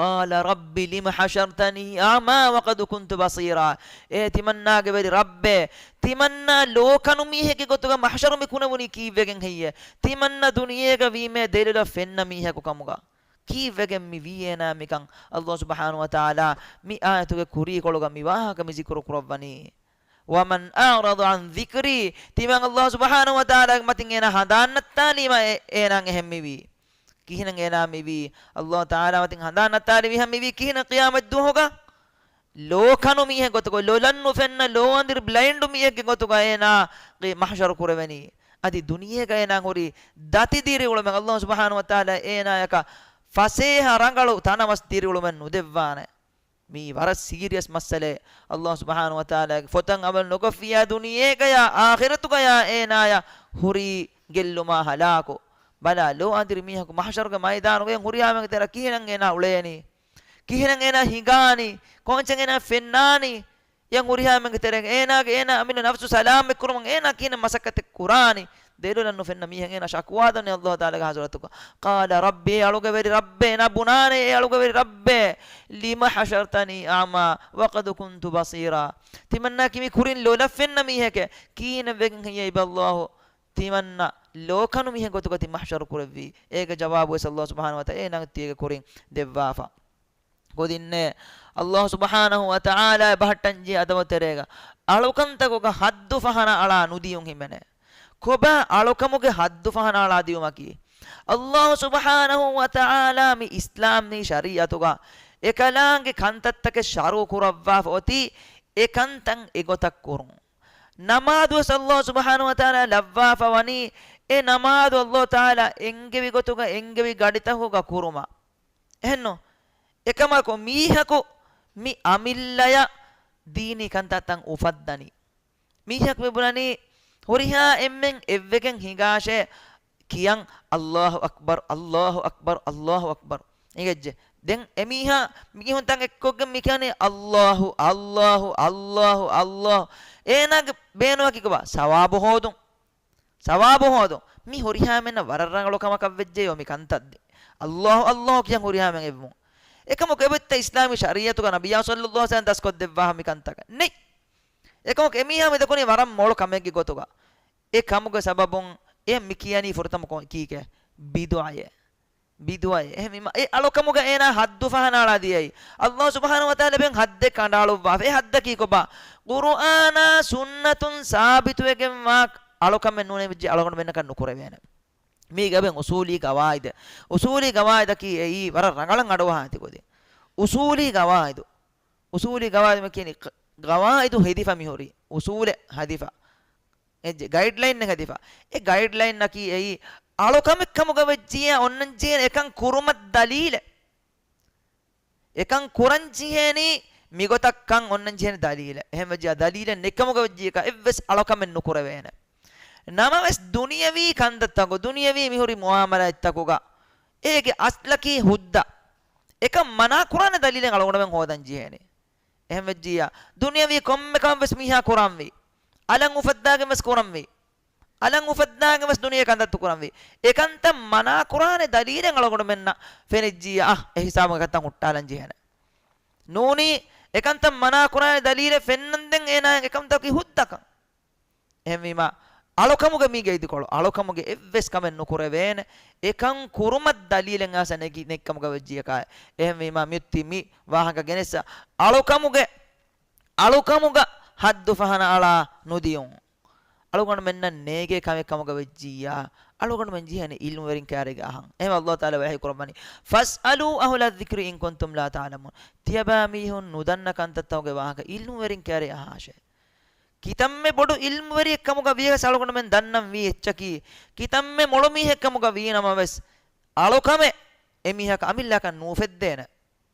قَالَ رَبِّ لِمَ حَشَرْتَنِي أَعْمَىٰ وَقَدْ كُنْتُ بَصِيرًا. އޭ ތިމަންނާގެ ވެރި ރައްބޭ، ތިމަންނާ ލޯކަނު މީހެއްގެ ގޮތުގަ މަޙްޝަރު މި ކުނެވުނީ ކީއްވެގެން ހެއްޔޭ؟ ތިމަންނަ ދުނިޔޭގަ ވީމޭ ދެލޮލަށް ފެންނަ މީހަކު ކަމުގަ. ކީއްވެގެން މި ވީ އޭނާ މިކަން؟ އައްލާހު ސުބްޙާނަހު ވަތަޢާލާ މި އާޔަތުގެ ކުރީކޮޅުގަ މި ވާހަކަ މި ޒިކުރު ކުރައްވަނީ. وَمَنْ أَعْرَضَ عَنْ ذِكْرِي، ތިމަން އައްލާހު ސުބްޙާނަހު ވަތަޢާލާގެ މަތިން އޭނާ ހަނދާން ނައްތާލީމަ އެ-، އޭނާ އެހެން މިވީ. ކިހިނެއް އޭނާ މިވީ؟ އައްލާހު ތަޢާލާ މަތިން ހަނދާން ނައްތާލި މީހަކީ ކިހިނެއް ޤިޔާމަތްދުވަހުގަ؟ ލޯކަނު މީހެއް ގޮތުގަ، ލޮލަށް ނުފެންނަ ލޯ އަނދިރި ބްލައިންޑު މީހެއްގެ ގޮތުގަ އޭނާ މަޙްޝަރު ކުރެވެނީ. އަދި ދުނިޔޭގަ އޭނާ ހުރީ ދަތި ދިރިއުޅުމެއް. އައްލާހު ސުބްޙާނަހު ވަތަޢާލާ އޭނާޔަކަށް ފަސޭހަ ރަނގަޅު ތަނަވަސް ދިރިއުޅުމެއް ނުދެއްވާނެ. މީ ވަރަށް ސީރިއަސް މައްސަލައެއް. އައްލާހު ސުބްޙާނަހު ވަތަޢާލާގެ ފޮތަށް އަމަލު ނުކޮށްފިއްޔާ ދުނިޔޭގަޔާ އާޚިރަތުގަޔާ އޭނާޔަށް ހުރީ ގެއްލުމާ ހަލާކު. ބަލާ، ލޯ އަނދިރި މީހަކު މަޙްޝަރުގެ މައިދާނުގައި ހުރިހާ މީހެއްގެ ތެރެއަށް ކިހިނެއް އޭނާ އުޅޭނީ؟ ކިހިނެއް އޭނާ ހިނގާނީ؟ ކޮންޗެއް އޭނާ ފެންނާނީ؟ އެ ހުރިހާ މީހެއްގެ ތެރޭގަ އޭނާގެ، އޭނާ އަމިއްލަ ނަފްސު ސަލާމަތް ކުރުމަށް އޭނާ ކިހިނެއް މަސައްކަތެއް ކުރާނީ؟ ދެލޮލަށް ނުފެންނަ މީހެއް އޭނާ ޝަކުވާ ދަނީ އައްލާހު ތަޢާލާގެ ޙަޟްރަތުގަ. قَالَ رَبِّ، އޭ އަޅުގެ ވެރި ރައްބޭ، އޭނާ ބުނާނެ، އޭ އަޅުގެ ވެރި ރައްބޭ، لِمَ حَشَرْتَنِي أَعْمَىٰ وَقَدْ كُنْتُ بَصِيرًا. ތިމަންނާ ކި މި ކުރިން ލޮލަށް ފެންނަ މީހެކޭ؟ ކިހިނެއް ވެގެން ހެއްޔޭ އިބަ އައްލާހު ތިމަންނަ ލޯކަނު މީހެއް ގޮތުގަ ތި މަޙްޝަރު ކުރެއްވީ؟ އޭގެ ޖަވާބު ވެސް އައްލާހު ސުބްޙާނަހު ވަތަޢާލާ އޭނާ ތީގެ ކުރިން ދެއްވާފަ. ކުދިންނޭ، އައްލާހު ސުބްޙާނަހު ވަތަޢާލާ ބަހައްޓަންޖެހޭ އަދަބު ތެރޭގަ އަޅުކަންތަކުގަ ޙައްދު ފަހަނަ އަޅާ ނުދިޔުން ހިމެނޭ. ކޮބާ އަޅުކަމުގެ ޙައްދު ފަހަނަ އަޅާ ދިޔުމަކީ؟ އައްލާހު ސުބްޙާނަހު ވަތަޢާލާ މި އިސްލާމް ނީ ޝަރީޢަތުގަ އެކަލާނގެ ކަންތައްތަކެއް ޝަރުޢު ކުރައްވާފަ އޮތީ އެ ކަންތައް އެގޮތަށް ކުރުން. ނަމާދު ވެސް އައްލާހު ސުބްޙާނަހު ވަތަޢާލާ ލައްވާފަ ވަނީ އެ ނަމާދު އައްލާހު ތަޢާލާ އެންގެވި ގޮތުގަ އެންގެވި ގަޑިތަކުގަ ކުރުމަށް. އެހެންނު؟ އެކަމަކު މީހަކު މި އަމިއްލަޔަށް ދީނީ ކަންތައްތައް އުފައްދަނީ. މީހަކު މި ބުނަނީ ހުރިހާ އެންމެން އެއްވެގެން ހިނގާށޭ ކިޔަން، އައްލާހު އަކްބަރު، އައްލާހު އަކްބަރު، އައްލާހު އަކްބަރު. އިނގޭތްޖެ. ދެން އެމީހާ މީހުންތައް އެއްކޮށްގެން މި ކިޔަނީ އައްލާހު، އައްލާހު، އައްލާހު، އައްލާހު. އޭނާގެ ބޭނުމަކީ ކޮބާ؟ ސަވާބު ހޯދުން. ސަވާބު ހޯދުން. މި ހުރިހާ މެންނަށް ވަރަށް ރަނގަޅު ކަމަކަށް ވެއްޖެޔޯ މި ކަންތައް ދޭ. އައްލާހު، އައްލާހު ކިޔަން ހުރިހާ މެން އެއްވުން. އެކަމަކު އެބައޮތްތަ އިސްލާމީ ޝަރީޢަތުގަ ނަބިއްޔާ ޞައްލައްލާހު ޢަލައިހި ވަސައްލަމް ދަސްކޮށްދެއްވާފަ މި ކަންތަކަށް؟ ނެތް. އެކަމަކު އެމީހާ މި ދެކުނީ ވަރަށް މޮޅު ކަމެއްގެ ގޮތުގަ. އެ ކަމުގެ ސަބަބުން އެ މި ކިޔަނީ ފުރަތަމަ ކޮ-، ކީކޭ؟ ބިދުޢައޭ. ބިދުޢައޭ. އެހެންވީމަ، އެ އަޅުކަމުގަ އޭނާ ޙައްދު ފަހަނަ އަޅާ ދިޔައީ. އައްލާހު ސުބްޙާނަހު ވަތަޢާލާ އެބައިން ޙައްދެއް ކަނޑައަޅުއްވާފަ. އެ ޙައްދަކީ ކޮބާ؟ ޤުރުއާނާ ސުންނަތުން ސާބިތުވެގެންވާ އަޅުކަމެއް ނޫނެވިއްޖެ އަޅުގަނޑުމެންނަކަށް ނުކުރެވޭނެ. މީގެ އެބަ އުސޫލީ ގަވާއިދެއް. އުސޫލީ ގަވާއިދަކީ އެއީ ވަރަށް ރަނގަޅަށް އަޑުއަހާ ތި ގޮތެއް. އުސޫލީ ގަވާއިދު. އުސޫލީ ގަވާއިދު މި ކިޔަނީ ގަ-، ގަވާއިދު ހެދިފަ މިހުރީ. އުސޫލެއް ހަދިފަ. އެއްޗެއް ގައިޑްލައިންއެއް ހެދިފަ. އެ ގައިޑްލައިންއަކީ އެއީ އަޅުކަމެއް ކަމުގަ ވެއްޖިއްޔާ އޮންނަންޖެހޭނެ އެކަން ކުރުމަށް ދަލީލެއް. އެކަން ކުރަން ޖެހޭނީ މިގޮތަށްކަން އޮންނަން ޖެހޭނެ ދަލީލެއް. އެހެން ވެއްޖިއްޔާ ދަލީލެއް ނެތްކަމުގަ ވެއްޖިއްޔަކާ އެއްވެސް އަޅުކަމެއް ނުކުރެވޭނެ. ނަމަވެސް ދުނިޔަވީ ކަންތައްތަކު، ދުނިޔަވީ މިހުރި މުއާމަލާތްތަކުގަ އޭގެ އަސްލަކީ ހުއްދަ. އެކަން މަނާ ކުރާނެ ދަލީލެއް އަޅުގަނޑުމެން ހޯދަން ޖެހޭނެ. އެހެން ވެއްޖިއްޔާ، ދުނިޔަވީ ކޮންމެ ކަމެއް ވެސް މީހާ ކުރަންވީ. އަލަށް އުފައްދާގެން ވެސް ކުރަންވީ. އަލަށް އުފައްދާގެން ވެސް ދުނިޔެ ކަންތައްތައް ކުރަންވީ. އެކަންތައް މަނާ ކުރާނެ ދަލީލެއް އަޅުގަނޑުމެންނަށް ފެނިއްޖިއްޔާ، އަ، އެ ހިސާބުން އެކަންތައް ހުއްޓާލަން ޖެހޭނެ. ނޫނީ، އެކަންތައް މަނާ ކުރާނެ ދަލީލެއް ފެންނަންދެން އޭނާއަށް އެކަންތަކީ ހުއްދަކަން. އެހެންވީމާ، އަޅުކަމުގެ މީގެ އިދިކޮޅު، އަޅުކަމުގެ އެއްވެސް ކަމެއް ނުކުރެވޭނެ، އެކަން ކުރުމަށް ދަލީލެއް އައިސް ނެގި-، ނެތްކަމުގަ ވެއްޖިއްޔަކާ. އެހެންވީމާ، މިއޮތީ މި ވާހަކަ ގެނެއްސަ އަޅުކަމުގެ، އަޅުކަމުގަ ހައްދު ފަހަނަ އަޅާ ނުދިޔުން. އަޅުގަނޑުމެންނަށް ނޭގޭ ކަމެއް ކަމުގަ ވެއްޖިއްޔާ، އަޅުގަނޑުމެން ޖެހޭނެ ޢިލްމުވެރިން ކާރިގަ އަހަން. އެހެން ﷲ ތަޢާލާ ވަޙީ ކުރައްވަނީ، "فَاسْأَلُوا أَهْلَ الذِّكْرِ إِن كُنتُمْ لَا تَعْلَمُونَ." ތިޔަބާ މީހުން ނުދަންނަ ކަންތައްތަކުގެ ވާހަކަ ޢިލްމުވެރިން ކާރި އަހާށޭ. ކިތަންމެ ބޮޑު ޢިލްމުވެރިއެއް ކަމުގަ ވިޔަސް އަޅުގަނޑުމެން ދަންނަން ވީ އެއްޗަކީ، ކިތަންމެ މޮޅު މީހެއް ކަމުގަ ވީ ނަމަވެސް، އަޅުކަމެއް އެމީހަކަށް އަމިއްލަކަށް ނޫފެއްދޭނެ.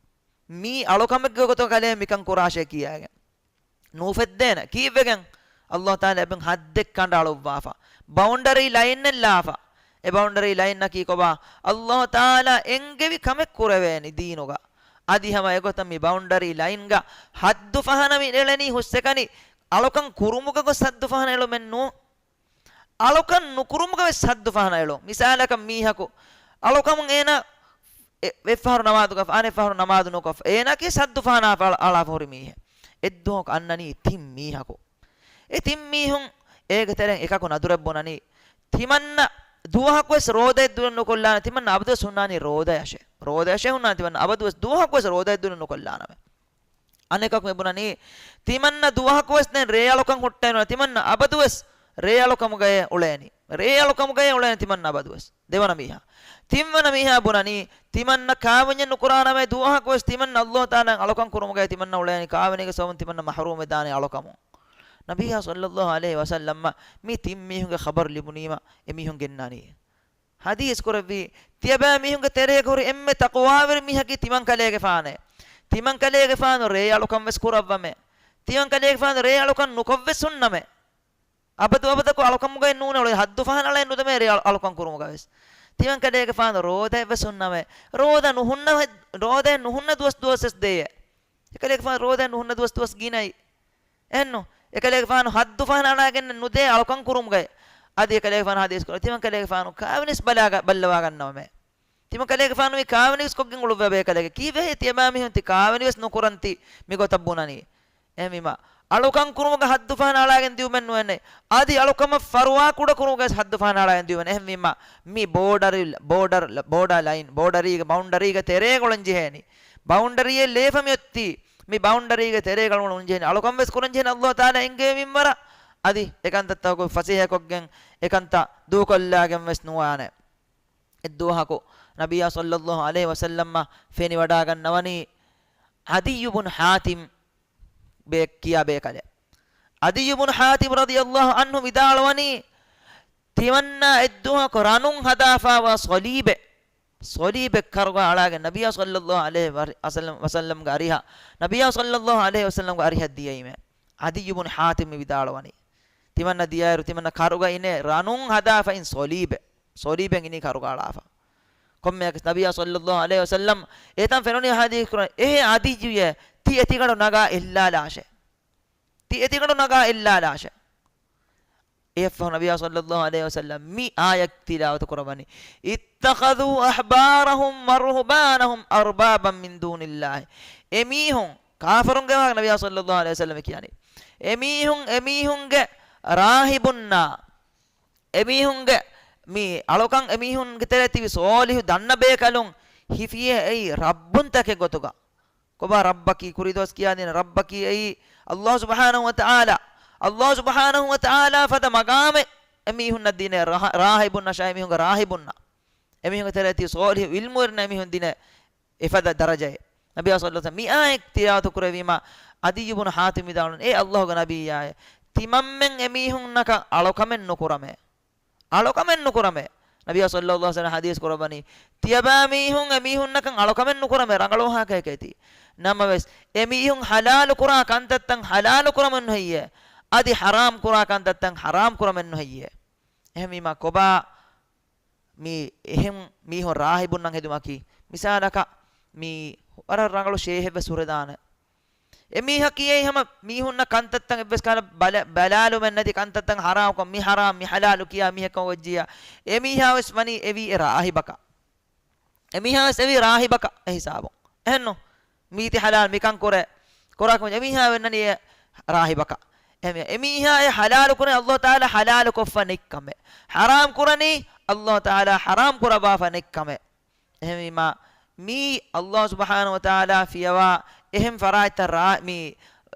މީ އަޅުކަމެއްގެ ގޮތުގަ ކަލޭ މިކަން ކުރާށޭ ކިޔާގެން. ނޫފެއްދޭނެ. ކީއްވެގެން؟ ﷲ ތަޢާލާ އެބަ ހައްދެއް ކަނޑައަޅުއްވާފަ. ބައުންޑަރީ ލައިންއެއް ލާފަ. އެ ބައުންޑަރީ ލައިންއަކީ ކޮބާ؟ ﷲ ތަޢާލާ އެންގެވި ކަމެއް ކުރެވޭނީ ދީނުގަ. އަދި ހަމަ އެގޮތަށް މި ބައުންޑަރީ ލައިންގަ ހައްދު ފަހަނަ މި އެޅެނީ ހުސްއެކަނި އަޅުކަން ކުރުމުގަ ގޮސް ހައްދު ފަހަނަ އެޅުމެއް ނޫން. އަޅުކަން ނުކުރުމުގަ ވެސް ހައްދު ފަހަނަ އެޅުން. މިސާލަކަށް މީހަކު އަޅުކަމުން އޭނާ އެ-، އެއްފަހަރު ނަމާދު ކަފަ، އަނެއްފަހަރު ނަމާދު ނުކަފަ، އޭނާ ކީ ހައްދު ފަހަނަ އަޅާ-، އަޅާފަ ހުރި މީހެއް. އެއްދުވަހަކު އަންނަނީ ތިން މީހަކު. އެ ތިން މީހުން އޭގެ ތެރެއިން އެކަކު ނަދުރެއް ބުނަނީ، ތިމަންނަ ދުވަހަކުވެސް ރޯދައެއް ދުރެއް ނުކޮށްލާނެ، ތިމަންނަ އަބަދުވެސް ހުންނާނީ ރޯދަޔަށޭ. ރޯދަޔަށޭ ހުންނާނީ ތިމަންނަ އަބަދުވެސް، ދުވަހަކުވެސް ރޯދައެއް ދުރެއް ނުކޮށްލާނަމޭ. އަނެކަކު މި ބުނަނީ، ތިމަންނަ ދުވަހަކުވެސް ދެން ރޭއަޅުކަން ހުއްޓައެއް ނުވާނެ، ތިމަންނަ އަބަދުވެސް ރޭއަޅުކަމުގައޭ އުޅޭނީ. ރޭއަޅުކަމުގައޭ އުޅޭނީ ތިމަންނަ އަބަދުވެސް. ދެވަނަ މީހާ. ތިންވަނަ މީހާ ބުނަނީ، ތިމަންނަ ކާވެންޏެއް ނުކުރާނަމޭ، ދުވަހަކުވެސް ތިމަންނަ ﷲ ތަޢާލާ އަޅުކަން ކުރުމުގައޭ ތިމަންނަ އުޅޭނީ، ކާވެނީގެ ސަބަބުން ތިމަންނަ މަޙްރޫމް ވެދާނެ އަޅުކަމުން. ނަބިއްޔާ ޞައްލައްލާހު ޢަލައިހި ވަސައްލަމަށް މި ތިން މީހުންގެ ޚަބަރު ލިބުނީމަ، އެ މީހުން ގެންނާނީ. ޙަދީޘް ކުރެއްވީ، ތިޔަބައިމީހުންގެ ތެރޭގަ ހުރި އެންމެ ތަޤްވާވެރި މީހަކީ ތިމަންކަލޭގެފާނޭ. ތިމަންކަލޭގެފާނު ރޭ އަޅުކަން ވެސް ކުރައްވަމޭ. ތިމަންކަލޭގެފާނު ރޭ އަޅުކަން ނުކޮށްވެސް ހުންނަމޭ. އަބަދު އަބަދަކު އަޅުކަމުގައެއް ނޫނޭ އުޅޭ، ހައްދު ފަހަނަ އަޅައެއް ނުދެމޭ ރޭ އަޅު-، އަޅުކަން ކުރުމުގަ ވެސް. ތިމަންކަލޭގެފާނު ރޯދައެއް ވެސް ހުންނަމޭ. ރޯދަ ނުހުންނަ، ރޯދައެއް ނުހުންނަ ދުވަސް ދުވަސް ވެސް ދެޔޭ. އެކަލޭގެފާނު ރޯދައެއް ނުހުންނަ ދުވަސް ދުވަސް ގިނައީ. އެހެންނު، އެކަލޭގެފާނު ހައްދު ފަހަނަ އަޅާގެން ނުދޭ އަޅުކަން ކުރުމުގައި. އަދި އެކަލޭގެފާނު ޙަދީޘް ކުރައްވާ، ތިމަންކަލޭގެފާނު ކާވެނިވެސް ބަލާގަ-، ބައްލަވާގަންނަވަމޭ. ތިމަންކަލޭގެފާނު މި ކާވެނިވެސް ކޮށްގެން އުޅުއްވަބޭ ކަލޭގެ. ކީއްވެހޭ ތިޔަބައިމީހުން ތި ކާވެނިވެސް ނުކުރަން ތި މިގޮތަށް ބުނަނީ؟ އެހެންވީމާ، އަޅުކަން ކުރުމުގަ ހައްދު ފަހަނަ އަޅާގެން ދިއުމެއް ނުވޭނެ. އަދި އަޅުކަމަށް ފަރުވާ ކުޑަ ކުރުމުގަ ވެސް ހައްދު ފަހަނަ އަޅާގެން ދިއުމެއް. އެހެންވީމާ، މި ބޯޑަރި-، ބޯޑަރ-، ބޯޑާ ލައިން، ބޯޑަރީގެ، ބައުންޑަރީގެ ތެރޭގަ އުޅެން ޖެހޭނީ. ބައުންޑަރީއެއް ލޭފަ މިއޮތީ. މި ބައުންޑަރީގެ ތެރޭގަ އުޅެން ޖެހޭނީ. އަޅުކަން ވެސް ކުރަން ޖެހޭނީ ﷲ ތަޢާލާ އެންގެވި މިންވަރަށް. އަދި އެކަންތައްތަކުގެ ފަސޭހަކޮށްގެން އެކަންތައް ދޫކޮށްލާގެން ވެސް ނުވާނެ. އެއްދުވަހަކު ނަބިއްޔާ ޞައްލައްލާހު ޢަލައިހި ވަސައްލަމަށް ފެނިވަޑާގަންނަވަނީ ޢަދިއްޔު ބުން ޙާތިމް ބޭ-، ކިޔާ ބޭކަލެއް. ޢަދިއްޔު ބުން ޙާތިމް ރަޟިޔައްލާހު ޢަންހު ވިދާޅުވަނީ، ތިމަންނަ އެއްދުވަހަކު ރަނުން ހަދާފައިވާ ޞަލީބެއް، ޞަލީބެއް ކަރުގަ އަޅާގެން ނަބިއްޔާ ޞައްލައްލާހު ޢަލައިހި ވަ-، ވަސައްލަމް، ވަސައްލަމްގެ އަރިހަށް، ނަބިއްޔާ ޞައްލައްލާހު ޢަލައިހި ވަސައްލަމްގެ އަރިހަށް ދިޔައީމޭ. ޢަދިއްޔު ބުން ޙާތިމް މި ވިދާޅުވަނީ. ތިމަންނަ ދިޔައިރު ތިމަންނަ ކަރުގަ އިނޭ ރަނުން ހަދާފައިން ޞަލީބެއް. ޞަލީބެއް އިނީ ކަރުގަ އަޅާފަ. ކޮންމެއަކަސް ނަބިއްޔާ ޞައްލައްލާހު ޢަލައިހި ވަސައްލަމް އެތަން ފެނުނީ ޙަދީޘް ކުރަން، އެހެ ޢަދިއްޔުއޭ، ތި އެތިގަނޑު ނަގާ އެއްލާލާށޭ. ތި އެތިގަނޑު ނަގާ އެއްލާލާށޭ. އެއަށްފަހު ނަބިއްޔާ ޞައްލައްލާހު ޢަލައިހި ވަސައްލަމް މި އާޔަތް ތިލާވަތު ކުރައްވަނީ، "اتخذوا أحبارهم ورهبانهم أربابا من دون الله." އެމީހުން، ކާފަރުންގެ ވާހަކަ ނަބިއްޔާ ޞައްލައްލާހު ޢަލައިހި ވަސައްލަމް ކިޔަނީ. އެމީހުން، އެމީހުންގެ ރާހިބުންނާ، އެމީހުންގެ މި އަޅުކަން، އެމީހުންގެ ތެރޭ ތިބި ޞާލިޙު ދަންނަ ބޭކަލުން ހިފިޔޭ އެއީ ރައްބުންތަކެއް ގޮތުގަ. ކޮބާ ރައްބަކީ؟ ކުރީ ދުވަސް ކިޔާދިން، ރައްބަކީ އެއީ ﷲ ސުބްޙާނަހޫ ވަތަޢާލާ. ﷲ ސުބްޙާނަހޫ ވަތަޢާލާ ފަދަ މަގާމެއް. އެމީހުންނަށް ދިނޭ ރާ-، ރާހިބުންނަށާ އެމީހުންގެ ރާހިބުންނަށް، އެމީހުންގެ ތެރޭ ތި ސޯލިހު އިލްމުވެރިންނަށް އެމީހުން ދިނޭ އެފަދަ ދަރަޖައެއް. ނަބިއްޔާ ޞައްލަﷲ ޢަލައިހި ވަސައްލަމް މި އާޔަތް ތިލާވަތު ކުރެއްވީމާ، ޢަދިއްޔު ބުނު ޙާތިމް ވިދާޅުވި، އޭ ﷲގެ ނަބިއްޔާއޭ، ތިމަންމެން އެމީހުންނަކަށް އަޅުކަމެއް ނުކުރަމޭ. އަޅުކަމެއް ނުކުރަމޭ. ނަބިއްޔާ ޞައްލަﷲ ޢަލައިހި ވަސައްލަމް ޙަދީޘް ކުރައްވަނީ، ތިޔަބާ މީހުން އެމީހުންނަކަށް އަޅުކަމެއް ނުކުރަމޭ، ރަނގަޅު ވާހަކައެކޭ ތީ. ނަމަވެސް، އެމީހުން ޙަލާލު ކުރާ ކަންތައްތައް ޙަލާލު ކުރަމެއް ނުހެއްޔޭ. އަދި ޙަރާމް ކުރާ ކަންތައްތައް ޙަރާމް ކުރަމެއް ނުހެއްޔޭ. އެހެންވީމާ، ކޮބާ މި އެހެން މީހުން ރާހިބުންނަށް ހެދުމަކީ؟ މިސާލަކަށް، މި ވަރަށް ރަނގަޅު ޝޭހެއްވެސް ހުރެދާނެ. އެމީހަކީ އެއީ ހަމަ މީހުންނަށް ކަންތައްތައް އެއްވެސް ކަހަލަ ބަލަ-، ބަލާލުމެއް ނެތި ކަންތައްތައް ހަރާމްކޮށް، މި ހަރާމް، މި ޙަލާލު ކިޔާ މީހެއްކަމަށް ވެއްޖިއްޔާ، އެމީހާވެސް ވަނީ އެވީ އެ ރާހިބަކަށް. އެމީހާވެސް އެވީ ރާހިބަކަށް އެ ހިސާބުން. އެހެންނު؟ މީތި ޙަލާލް މިކަން ކުރޭ، ކުރާކަމަށް އެމީހާ ވެންނަނީ އެ ރާހިބަކަށް. އެހެންވެ، އެމީހާ އެ ޙަލާލު ކުރަނީ ﷲ ތަޢާލާ ޙަލާލު ކޮށްފަ ނެތްކަމެއް. ޙަރާމް ކުރަނީ ﷲ ތަޢާލާ ޙަރާމް ކުރައްވާފަ ނެތްކަމެއް. އެހެންވީމާ، މީ ﷲ ސުބްޙާނަހޫ ވަތަޢާލާ ފިޔަވާ އެހެން ފަރާތްތައް ރާ-، މީ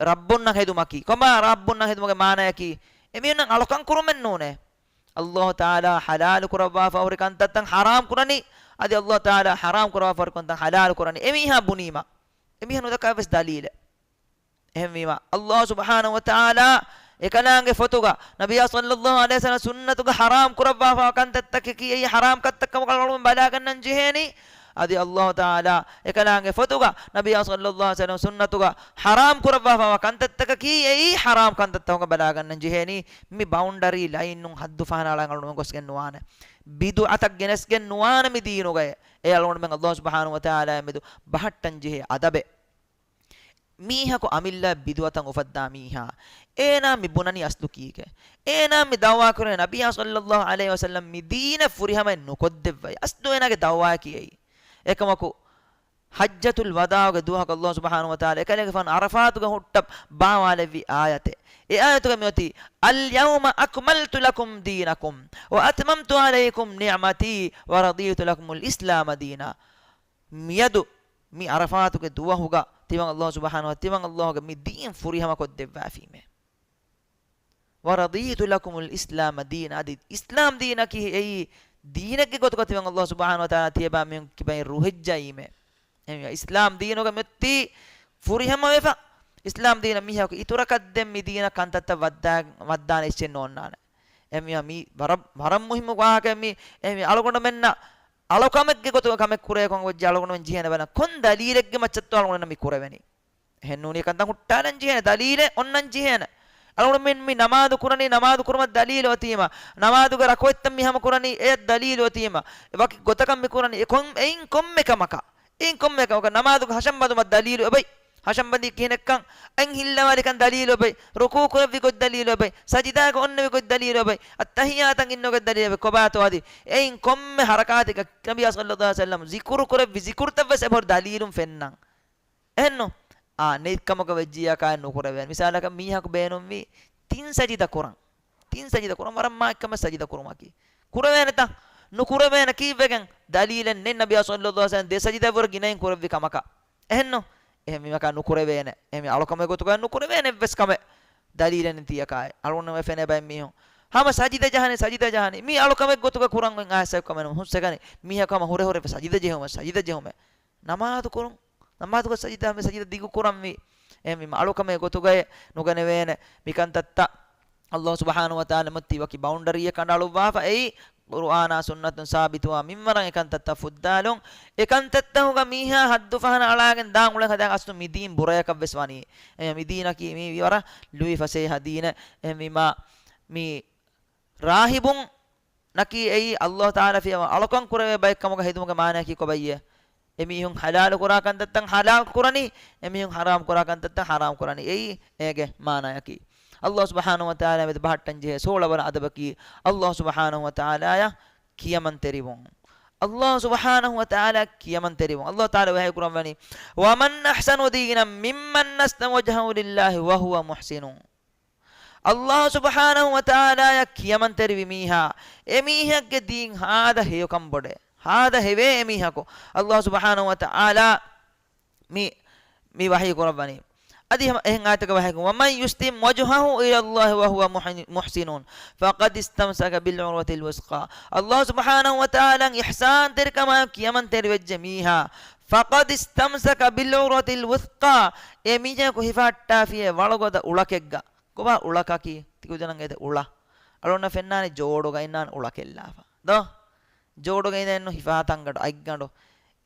ރައްބުންނަށް ހެދުމަކީ. ކޮބާ ރައްބުންނަށް ހެދުމުގެ މާނަޔަކީ؟ އެމީހުންނަށް އަޅުކަން ކުރުމެއް ނޫނޭ. ﷲ ތަޢާލާ ޙަލާލު ކުރައްވާފަ ހުރި ކަންތައްތައް ޙަރާމް ކުރަނީ، އަދި ﷲ ތަޢާލާ ޙަރާމް ކުރައްވާފަ ހުރި ކަންތައް ޙަލާލު ކުރަނީ. އެމީހާ ބުނީމަ، އެމީހާ ނުދައްކާ އެއްވެސް ދަލީލެއް. އެހެންވީމަ، ﷲ ސުބްޙާނަހޫ ވަތަޢާލާ އެކަލާނގެ ފޮތުގަ، ނަބިއްޔާ ޞައްލަﷲ ޢަލައިހި ވަސައްލަމް ސުންނަތުގަ ޙަރާމް ކުރައްވާފަ ކަންތައްތަކަކީ އެއީ ޙަރާމް ކަންތައް ކަމަކަށް އަޅުގަނޑުމެން ބަލާގަންނަން ޖެހޭނީ. އަދި ﷲ ތަޢާލާ އެކަލާނގެ ފޮތުގަ، ނަބިއްޔާ ޞައްލަﷲ ޢަލައިހި ވަސައްލަމް ސުންނަތުގަ ޙަރާމް ކުރައްވާފަ ކަންތައްތަކަކީ އެއީ ޙަރާމް ކަންތައްތަކުގަ ބަލާގަންނަން ޖެހޭނީ. މި ބައުންޑަރީ ލައިންނުން ޙައްދު ފަހަނަ އަޅަން އަޅުގަނޑުމެން ގޮސްގެން ނުވާނެ. ބިދުޢަތައް ގެނެސްގެން ނުވާނެ މި ދީނުގައި. އެ އަޅުގަނޑުމެން ﷲ ސުބްޙާނަހޫ ވަތަޢާލާ މެދު ބަހައްޓަން ޖެހޭ އަދަބެއް. މީހަކު އަމިއްލަ ބިދުޢަތަށް އުފައްދާ މީހާ، އޭނާ މި ބުނަނީ އަސްލު ކީކޭ؟ އޭނާ މި ދަޢުވާކުރޭ ނަބިއްޔާ ޞައްލަﷲ ޢަލައިހި ވަސައްލަމް މި ދީނަށް ފުރިހަމައެއް ނުކޮށްދެއްވައި. އަސްލު އޭނާގެ ދަޢުވާއަކީ އެއީ. އެކަމަކު، ޙައްޖަތުލް ވަދާޢުގެ ދުވަހަކު ﷲ ސުބްޙާނަހޫ ވަތަޢާލާ އެކަލޭގެފާނު ޢަރަފާތުގަ ހުއްޓަ ބާވާލެއްވި އާޔަތެއް. އެ އާޔަތުގަ މިއޮތީ، اليوم أكملت لكم دينكم وأتممت عليكم نعمتي ورضيت لكم الإسلام دينا. މިއަދު މި ޢަރަފާތުގެ ދުވަހުގަ ތިމަން ﷲ ސުބްޙާނަހޫ ވަ-، ތިމަން ﷲ ގެ މި ދީން ފުރިހަމަ ކޮށްދެއްވާފީމޭ. ورضيت لكم الإسلام دينا، އަދި އިސްލާމް ދީނަކީ އެއީ ދީނެއްގެ ގޮތުގަ ތިމަން ﷲ ސުބްޙާނަހޫ ވަތަޢާލާ ތިޔަބާ މީހުން ކިބައިން ރުހެއްޖައީމޭ. އެހެންވެ، އިސްލާމް ދީނުގަ މިއޮތީ ފުރިހަމަވެފަ، އިސްލާމް ދީނަށް މީހަކު އިތުރަކަށް ދެން މި ދީނަށް ކަންތައްތައް ވައްދާ-، ވައްދާނެ އެއްޗެއް ނޯންނާނެ. އެހެންވީމާ، މީ ވަރަށް، ވަރަށް މުހިއްމު ވާހަކައެއް މީ. އެހެންވީ، އަޅުގަނޑުމެންނަށް އަޅުކަމެއްގެ ގޮތުގަ ކަމެއް ކުރޭކަން ވެއްޖެ އަޅުގަނޑުމެން ޖެހޭނެ ބަލަން، ކޮން ދަލީލެއްގެ މައްޗަށްތޯ އަޅުގަނޑުމެންނަށް މި ކުރެވެނީ؟ އެހެން ނޫނީ ކަންތައް ހުއްޓާލަން ޖެހޭނެ، ދަލީލެއް އޮންނަން ޖެހޭނެ. އަޅުގަނޑުމެން މި ނަމާދު ކުރަނީ، ނަމާދު ކުރުމަށް ދަލީލު އޮތީމަ، ނަމާދުގެ ރަކުޢަތްތައް މި ހަމަ ކުރަނީ އެއަށް ދަލީލު އޮތީމަ، ވަކި ގޮތަކަށް މި ކުރަނީ އެ ކޮން، އެއިން ކޮންމެ ކަމަކަށް، އެއިން ކޮންމެ ކަމަކަށް ނަމާދުގެ ހަށަން ބަނދުމަށް ދަލީލު އެބައި. ހަށަން ބަނދީ ކިހިނެއްކަން، އަތް ހިއްލަވާލިކަން ދަލީލު އެބައި، ރުކޫޢު ކުރެއްވި ގޮތް ދަލީލު އެބައި، ސަޖިދާގަ އޮންނެވި ގޮތް ދަލީލު އެބައި، އައްތަޙިއްޔާތަށް އިންނެވި ގޮތް ދަލީލު އެބައި، ކޮބާތޯ އަދި؟ އެއިން ކޮންމެ ޙަރަކާތެއްގަ ނަބިއްޔާ ޞައްލަﷲ ޢަލައިހި ވަސައްލަމް ޒިކުރު ކުރެއްވި ޒިކުރުތައްވެސް އެބަހުރި ދަލީލުން ފެންނަން. އެހެންނު؟ އާ، ނެތްކަމަކަށް ވެއްޖިއްޔާ ކާއެއް ނުކުރެވޭނެ. މިސާލަކަށް މީހަކު ބޭނުންވީ ތިން ސަޖިދަ ކުރަން. ތިން ސަޖިދަ ކުރަން ވަރަށް މާތްކަމެއް ސަޖިދަ ކުރުމަކީ. ކުރެވޭނެތަ؟ ނުކުރެވޭނެ. ކީއްވެގެން؟ ދަލީލެއް ނެތް ނަބިއްޔާ ޞައްލަﷲ ޢަލައިހި ވަސައްލަމް ދެ ސަޖިދަ ވުރެ ގިނައިން ކުރެއްވި ކަމަކަށް. އެހެންނު؟ އެހެންވީމަކާ ނުކުރެވޭނެ. އެހެންވީ އަޅުކަމެއް ގޮތުގައި ނުކުރެވޭނެ އެއްވެސް ކަމެއް. ދަލީލެއް ނެތިއްޔާ ކާއެއް. އަޅުގަނޑުމެން ފެނޭ ބައެއް މީހުން ހަމަ ސަޖިދަ ޖަހަނީ، ސަޖިދަ ޖަހަނީ. މީ އަޅުކަމެއް ގޮތުގަ ކުރަން އޮތް އާސައެއް ކަމެއް ނޫން. ހުސްއެކަނި މީހަކު ހަމަ ހުރެ ހުރެ ސަޖިދަ ޖެހުމެއް، ސަޖިދަ ޖެހުމެއް. ނަމާދު ކުރުން، ނަމާދުގަ ސަޖިދަ، މި ސަޖިދަ ދިގު ކުރަންވީ. އެހެންވީމަ އަޅުކަމެއް ގޮތުގައި ނުގަނެވޭނެ. މިކަންތައްތައް ﷲ ސުބްޙާނަހޫ ވަތަޢާލާ މަތީ ވަކި ބައުންޑަރީއެއް ކަނޑައަޅުއްވާފަ އެއީ، ޤުރުއާނާ ސުންނަތުން ސާބިތުވާ މިންވަރަށް އެކަންތައްތައް ފުއްދާލުން. އެކަންތައްތަހުގަ މީހާ ހައްދު ފަހަނަ އަޅާގެން ދާން އުޅެން ހަދާ އަސްލު މި ދީން ބުރަޔަކަށްވެސް ވަނީ. އެ މި ދީނަކީ މީ ވަރަށް ލުއި ފަސޭހަ ދީނެއް. އެހެންވީމާ މި ރާހިބުން ނަކީ އެއީ ﷲ ތަޢާލާ ފިޔަވާ އަޅުކަން ކުރެވޭ ބައެއް ކަމުގަ ހެދުމުގެ މާނައަކީ ކޮބައްޔޭ؟ އެމީހުން ޙަލާލު ކުރާ ކަންތައްތައް ޙަލާލު ކުރަނީ، އެމީހުން ޙަރާމް ކުރާ ކަންތައްތައް ޙަރާމް ކުރަނީ. އެއީ އޭގެ މާނައަކީ. ﷲ ސުބްޙާނަހޫ ވަތަޢާލާ މެދު ބަހައްޓަން ޖެހޭ ސޯޅަ ވަނަ އަދަބަކީ، ﷲ ސުބްޙާނަހޫ ވަތަޢާލާއަށް ކިޔަމަންތެރިވުން. ﷲ ސުބްޙާނަހޫ ވަތަޢާލާއަށް ކިޔަމަންތެރިވުން. ﷲ ތަޢާލާ ވަޙީ ކުރައްވަނީ، ومن أحسن دينا ممن أسلم وجهه لله وهو محسن. ﷲ ސުބްޙާނަހޫ ވަތަޢާލާއަށް ކިޔަމަންތެރިވި މީހާ، އެމީހަކުގެ ދީން ހާދަ ހެޔޮކަން ބޮޑޭ. ހާދަ ހެވޭ އެމީހަކު. ﷲ ސުބްޙާނަހޫ ވަތަޢާލާ މި، މި ވަޙީ ކުރައްވަނީ. އަދި ހަމަ އެހެން އާޔަތަކަށް ވަހައިގެން، وَمَن يُسْلِمْ وَجْهَهُ إِلَى اللَّهِ وَهُوَ مُحْ-، مُحْسِنٌ فَقَدِ اسْتَمْسَكَ بِالْعُرْوَةِ الْوُثْقَىٰ. ﷲ ސުބްޙާނަހޫ ވަތަޢާލާ އިޙްސާންތެރިކަމާ ކިޔަމަންތެރިވެއްޖެ މީހާ، فَقَدِ اسْتَمْسَكَ بِالْعُرْوَةِ الْوُثْقَىٰ، އެ މީހަކު ހިފަހައްޓާފިޔޭ ވަޅުގަދަ އުޅަކެއްގަ. ކޮބާ އުޅަކަކީ؟ ތިކުދިންނަށް އެދެ އުޅަ. އަޅުގަނޑަށް ފެންނާނެ ޖޯޑުގަ އިންނާނެ އުޅަކެއްލާފަ. ދޯ؟ ޖޯޑުގަ އިންނަން ހިފާ ތަންގަނޑު، އަތްގަނޑު.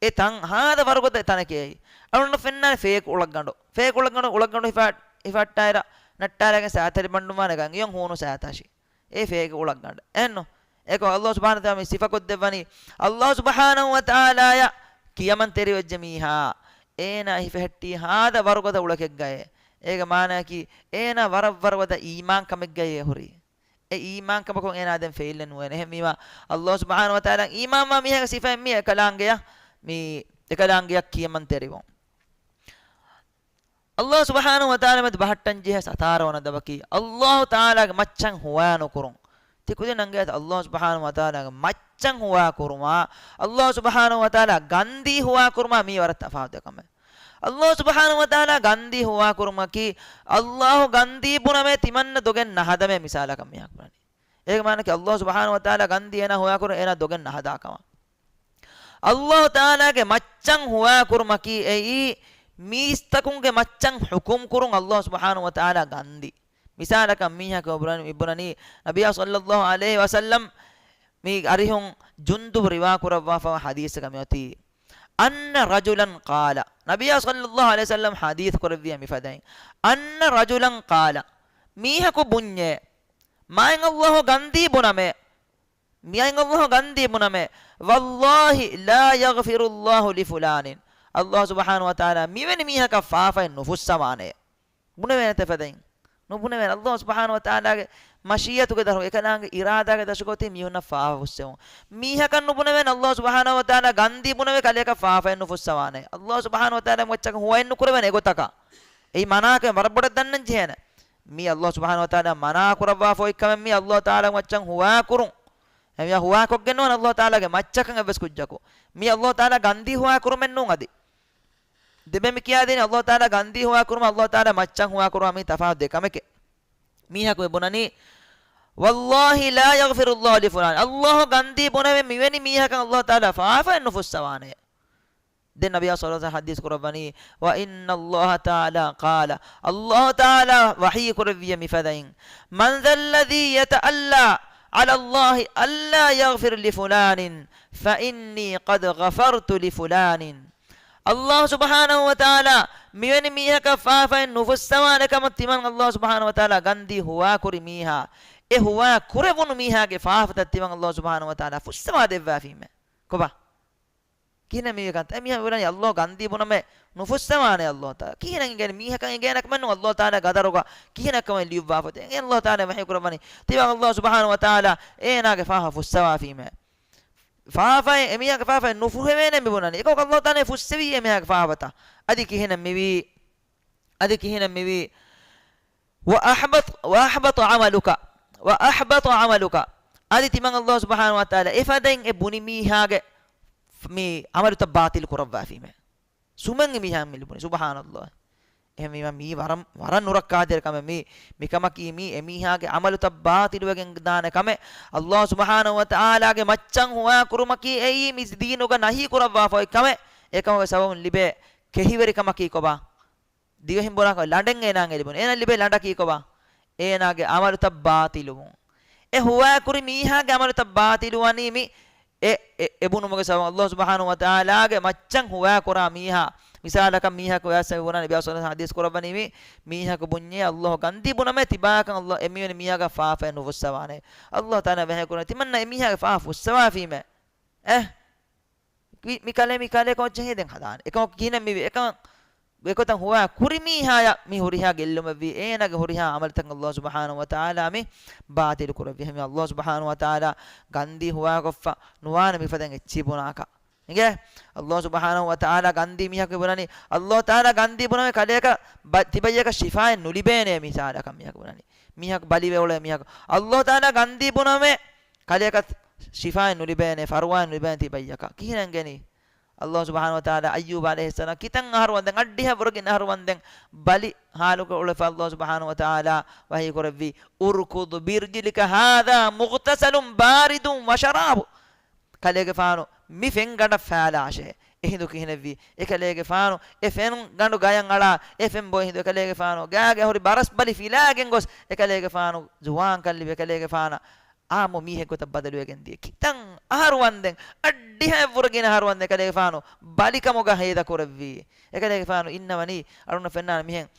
އެ ތަން ހާދަ ވަރުގަދަ ތަނެކޭ. އަޅުގަނޑަށް ފެންނާނެ ފޭކު އުޅަގަނޑު. ފޭކު އުޅަގަނޑު، އުޅަގަނޑު ހިފާ، ހިފައްޓާއިރަށް ނައްޓާލައިގެން ސައިތަރި ބަނޑުމާނެ ގަން އިޔޮން ހޫނު ސައިތާށި. އެ ފޭކު އުޅަގަނޑު. އެހެންނު. އެކޮ ﷲ ސުބްޙާނަހޫ ވަތަޢާލާ މި ސިފަކޮށްދެއްވަނީ. ﷲ ސުބްޙާނަހޫ ވަތަޢާލާއަށް ކިޔަމަންތެރިވެއްޖެ މީހާ، އޭނާ ހިފެހެއްޓީ ހާދަ ވަރުގަދަ އުޅަކެއްގައޭ. އޭގެ މާނައަކީ، އޭނާ ވަރަށް ވަރުގަދަ އީމާންކަމެއްގައޭ ހުރީ. އެ އީމާންކަމަކުން އޭނާ ދެން ފެއިލްއެއް ނުވޭނެ. އެހެންވީމާ، ﷲ ސުބްޙާނަހޫ ވަތަޢާލާ އީމާންވާ މީހާގެ ސިފައެއް މީ އެކަލާނގެއަށް، މީ އެކަލާނގެއަށް ކިޔަމަންތެރިވުން. ﷲ ސުބްޙާނަހޫ ވަތަޢާލާ މެދު ބަހައްޓަން ޖެހޭ ސަތާރަ ވަނަ ދަބަކީ، ﷲ ތަޢާލާގެ މައްޗަށް ހުވާ ނުކުރުން. ތި ކުދިން އަނގައިތަ ﷲ ސުބްޙާނަހޫ ވަތަޢާލާގެ މައްޗަށް ހުވާ ކުރުމާ، ﷲ ސުބްޙާނަހޫ ވަތަޢާލާ ގަންދީ ހުވާ ކުރުމާ މީ ވަރަށް ތަފާތު ކަމެއް. ﷲ ސުބްޙާނަހޫ ވަތަޢާލާ ގަންދީ ހުވާ ކުރުމަކީ، ﷲ ގަންދީ ބުނަމޭ ތިމަންނަ ދޮގެއް ނަހަދަމޭ މިސާލަކަށް މީހަކު ބުނަނީ. އޭގެ މާނައަކީ ﷲ ސުބްޙާނަހޫ ވަތަޢާލާ ގަންދީ އޭނާ ހުވާ ކުރުން އޭނާ ދޮގެއް ނަހަދާ ކަމަށް. ﷲ ތަޢާލާގެ މައްޗަށް ހުވާ ކުރުމަކީ އެއީ، މީސްތަކުންގެ މައްޗަށް ޙުކުމް ކުރުން ﷲ ސުބްޙާނަހޫ ވަތަޢާލާ ގަންދީ. މިސާލަކަށް މީހަކު ބުނަނީ، މި ބުނަނީ، ނަބިއްޔާ ޞައްލައްލާހު ޢަލައިހި ވަސައްލަމް މި އަރިހުން ޖުންދުބު ރިވާ ކުރައްވާފަވާ ޙަދީޘަކަށް މިއޮތީ. أن رجلا قال، ނަބިއްޔާ ޞައްލައްލާހު ޢަލައިހި ވަސައްލަމް ޙަދީޘް ކުރެއްވިޔާ މިފަދައިން، أن رجلا قال، މީހަކު ބުންޏޭ، މާތް ﷲ ގަންދީ ބުނަމޭ، މިއަތް ﷲ ގަންދީ ބުނަމޭ، والله لا يغفر الله لفلان، ﷲ ސުބްޙާނަހޫ ވަތަޢާލާ މިވެނި މީހަކަށް ފާފައެއް ނުފުއްސަވާނެ. ބުނެވޭނެތަ ފަދައިން؟ ނުބުނެވޭނެ. ﷲ ސުބްޙާނަހޫ ވަތަޢާލާގެ މަޝީއަތުގެ ދަށު، އެކަލާނގެ އިރާދާގެ ދަށުގަ އޮތީ މީހުންނަށް ފާފަ ފުއްސެވުން. މީހަކަށް ނުބުނެވޭނެ ﷲ ސުބްޙާނަހޫ ވަތަޢާލާ ގަންދީ ބުނެވޭ ކަލެއަކަށް ފާފައެއް ނުފުއްސަވާނެ. ﷲ ސުބްޙާނަހޫ ވަތަޢާލާ މައްޗަކަށް ހުވައެއް ނުކުރެވޭނެ އެގޮތަކަށް. އެއީ މަނާކަމެއް ވަރަށް ބޮޑަށް ދަންނަން ޖެހޭނެ. މީ ﷲ ސުބްޙާނަހޫ ވަތަޢާލާ މަނާ ކުރައްވާފަ އޮތް ކަމެއް، މީ ﷲ ތަޢާލާ މައްޗަށް ހުވާ ކުރުން. އެމީހާ ހުވާކޮށްގެން ނުވާނެ ﷲ ތަޢާލާގެ މައްޗަކަށް އެއްވެސް ކުއްޖަކު. މީ ﷲ ތަޢާލާ ގަންދީ ހުވާ ކުރުމެއް ނޫން އަދި. ދެން މި ކިޔާދިނީ ﷲ ތަޢާލާ ގަންދީ ހުވާ ކުރުމާ ﷲ ތަޢާލާ މައްޗަށް ހުވާ ކުރުމާ މީ ތަފާތު ދެ ކަމެކޭ. މީހަކު މި ބުނަނީ، والله لا يغفر الله لفلان، ﷲ ގަންދީ ބުނެވޭ މިވެނި މީހަކަށް ﷲ ތަޢާލާ ފާފައެއް ނުފުއްސަވާނެ. ދެން ނަބިއްޔާ ޞައްލައްލާހު ޢަލައިހި ވަސައްލަމް ޙަދީޘް ކުރައްވަނީ، وإن الله تعالى قال، ﷲ ތަޢާލާ ވަޙީ ކުރެއްވިޔޭ މިފަދައިން، من ذا الذي يتألى على الله ألا يغفر لفلان فإني قد غفرت لفلان. ﷲ ސުބްޙާނަހޫ ވަތަޢާލާ މިވެނި މީހަކަށް ފާފައެއް ނުފުއްސަވާނެ ކަމަށް ތިމަން ﷲ ސުބްޙާނަހޫ ވަތަޢާލާ ގަންދީ ހުވާކުރި މީހާ، އެ ހުވާ ކުރެވުނު މީހާގެ ފާފަތައް ތިމަން ﷲ ސުބްޙާނަހޫ ވަތަޢާލާ ފުއްސަވާ ދެއްވާފީމޭ. ކޮބާ؟ ކިހިނެއް މިވީ ކަންތައް؟ އެ މީހާ ވިވަރަނީ ﷲ ގަންދީ ބުނަމޭ ނުފުއްސަވާނެ ﷲ ތަޢާލާ. ކިހިނެއް އިނގޭނެ؟ މީހަކަށް އިނގޭނެ ކަމެއް ނޫން ﷲ ތަޢާލާ ގަދަރުގަ ކިހިނެއް ކަމެއް ލިޔުއްވާފަ އޮތޭ. އެ ﷲ ތަޢާލާ ވަޙީ ކުރައްވަނީ. ތިމަން ﷲ ސުބްޙާނަހޫ ވަތަޢާލާ އޭނާގެ ފާފަ ފުއްސަވާފީމޭ. ފާފައެއް، އެމީހާގެ ފާފައެއް ނުފުހެވޭނެ މިބުނަނީ. އެކަމަކު ﷲ ތަޢާލާ ފުއްސެވީ އެމީހާގެ ފާފަތައް. އަދި ކިހިނެއް މިވީ؟ އަދި ކިހިނެއް މިވީ؟ وأحبط، وأحبط عملك، وأحبط عملك. އަދި ތިމަން ﷲ ސުބްޙާނަހޫ ވަތަޢާލާ އެފަދައިން އެ ބުނި މީހާގެ މި ޢަމަލުތައް ބާޠިލު ކުރައްވާފީމޭ. ސުމެއް އެމީހާ މި ލިބުނީ. ސުބްޙާނަﷲ. އެހެންވީމަ މީ ވަރަށް، ވަރަށް ނުރައްކާތެރި ކަމެއް. މީ، މިކަމަކީ މީ އެމީހާގެ ޢަމަލުތައް ބާޠިލުވެގެން ދާނެ ކަމެއް. ﷲ ސުބްޙާނަހޫ ވަތަޢާލާގެ މައްޗަށް ހުވާ ކުރުމަކީ އެއީ މި ދީނުގަ ނަހީ ކުރައްވާފަ އޮތް ކަމެއް. އެކަމުގެ ސަބަބުން ލިބޭ ކެހިވެރިކަމަކީ ކޮބާ؟ ދިވެހިން ބުނާކަށް ލަނޑެއް އޭނާއަށް ލިބުނު. އޭނާ ލިބޭ ލަނޑަކީ ކޮބާ؟ އޭނާގެ ޢަމަލުތައް ބާޠިލުވުން. އެ ހުވާކުރި މީހާގެ ޢަމަލުތައް ބާޠިލުވަނީ މި އެ، އެ، އެ ބުނުމުގެ ސަބަބުން. ﷲ ސުބްޙާނަހޫ ވަތަޢާލާގެ މައްޗަށް ހުވާކުރާ މީހާ، މިސާލަކަށް މީހަކު ވެސް ވަނީ ނަބިއްޔާ ޞައްލައްލާހު ޢަލައިހި ވަސައްލަމް ޙަދީޘް ކުރައްވަނީ މި މީހަކު ބުންޏޭ ﷲ ގަންދީ ބުނަމޭ ތިބާކަން ﷲ އެމީހުން މީހާގެ ފާފައެއް ނުފުއްސަވާނެ. ﷲ ތަޢާލާ ވަޙީ ކުރަނީ ތިމަންނަ އެމީހާގެ ފާފަ ފުއްސަވާފީމޭ. އެ މި، މި ކަލޭ، މި ކަލޭ ކޮންޗެއް ހެދެން ހަދާނެ. އެކަމަކު ކިހިނެއް މިވީ؟ އެކަން އެގޮތަށް ހުވާ ކުރި މީހާޔަށް މި ހުރިހާ ގެއްލުމެއްވީ، އޭނާގެ ހުރިހާ ޢަމަލުތަކަށް ﷲ ސުބްޙާނަހޫ ވަތަޢާލާ މި ބާޠިލު ކުރެއްވި. ހަމަ ﷲ ސުބްޙާނަހޫ ވަތަޢާލާ ގަންދީ ހުވާކޮށްފަ ނުވާނެ މިފަދައިން އެއްޗިހި ބުނާކަށް. އިނގޭ؟ ﷲ ސުބްޙާނަހޫ ވަތަޢާލާ ގަންދީ މީހަކު ބުނަނީ، ﷲ ތަޢާލާ ގަންދީ ބުނަމޭ ކަލެއަކަށް ބަ-، ތިބައްޔަކަށް ޝިފާއެއް ނުލިބޭނޭ މިސާލަކަށް މީހަކު ބުނަނީ. މީހަކު ބަލިވެ އުޅޭ މީހަކު. ﷲ ތަޢާލާ ގަންދީ ބުނަމޭ ކަލެއަކަށް ޝިފާއެއް ނުލިބޭނޭ، ފަރުވާއެއް ނުލިބޭނޭ ތިބައްޔަކަށް. ކިހިނެއް އިނގެނީ؟ ﷲ ސުބްޙާނަހޫ ވަތަޢާލާ އައްޔޫބު ޢަލައިހިއްސަލާމް ކިތަން އަހަރު ވަންދެން، އަށްޑިހަ ވަރުގެ އަހަރު ވަންދެން ބަލި ޙާލުގަ އުޅެފަ ﷲ ސުބްޙާނަހޫ ވަތަޢާލާ ވަޙީ ކުރެއްވީ، "ارْكُضْ بِرِجْلِكَ هَذَا مُغْتَسَلٌ بَارِدٌ وَشَرَابٌ." ކަލޭގެފާނު މި ފެންގަނޑަށް ފާލާށޭ. އެހިނދު ކިހިނެއްވީ؟ އެކަލޭގެފާނު އެ ފެންގަނޑު ގަޔަށް އަޅާ، އެ ފެން ބޮއި ހިނދު އެކަލޭގެފާނު ގާގެ ހުރި ބަރަސްބަލި ފިލާގެން ގޮސް، އެކަލޭގެފާނު ޒުވާންކަން ލިބި އެކަލޭގެފާނަށް އާއްމު މީހެއް ގޮތަށް ބަދަލުވެގެން ދިޔަ. ކިތަން އަހަރު ވަންދެން، އަށްޑިހައެއް ވަރުގެ އަހަރު ވަންދެން އެކަލޭގެފާނު ބަލިކަމުގަ ހޭދަ ކުރެއްވީ. އެކަލޭގެފާނު އިންނަވަނީ އަޅުންނަށް ފެންނާނެ މިހެން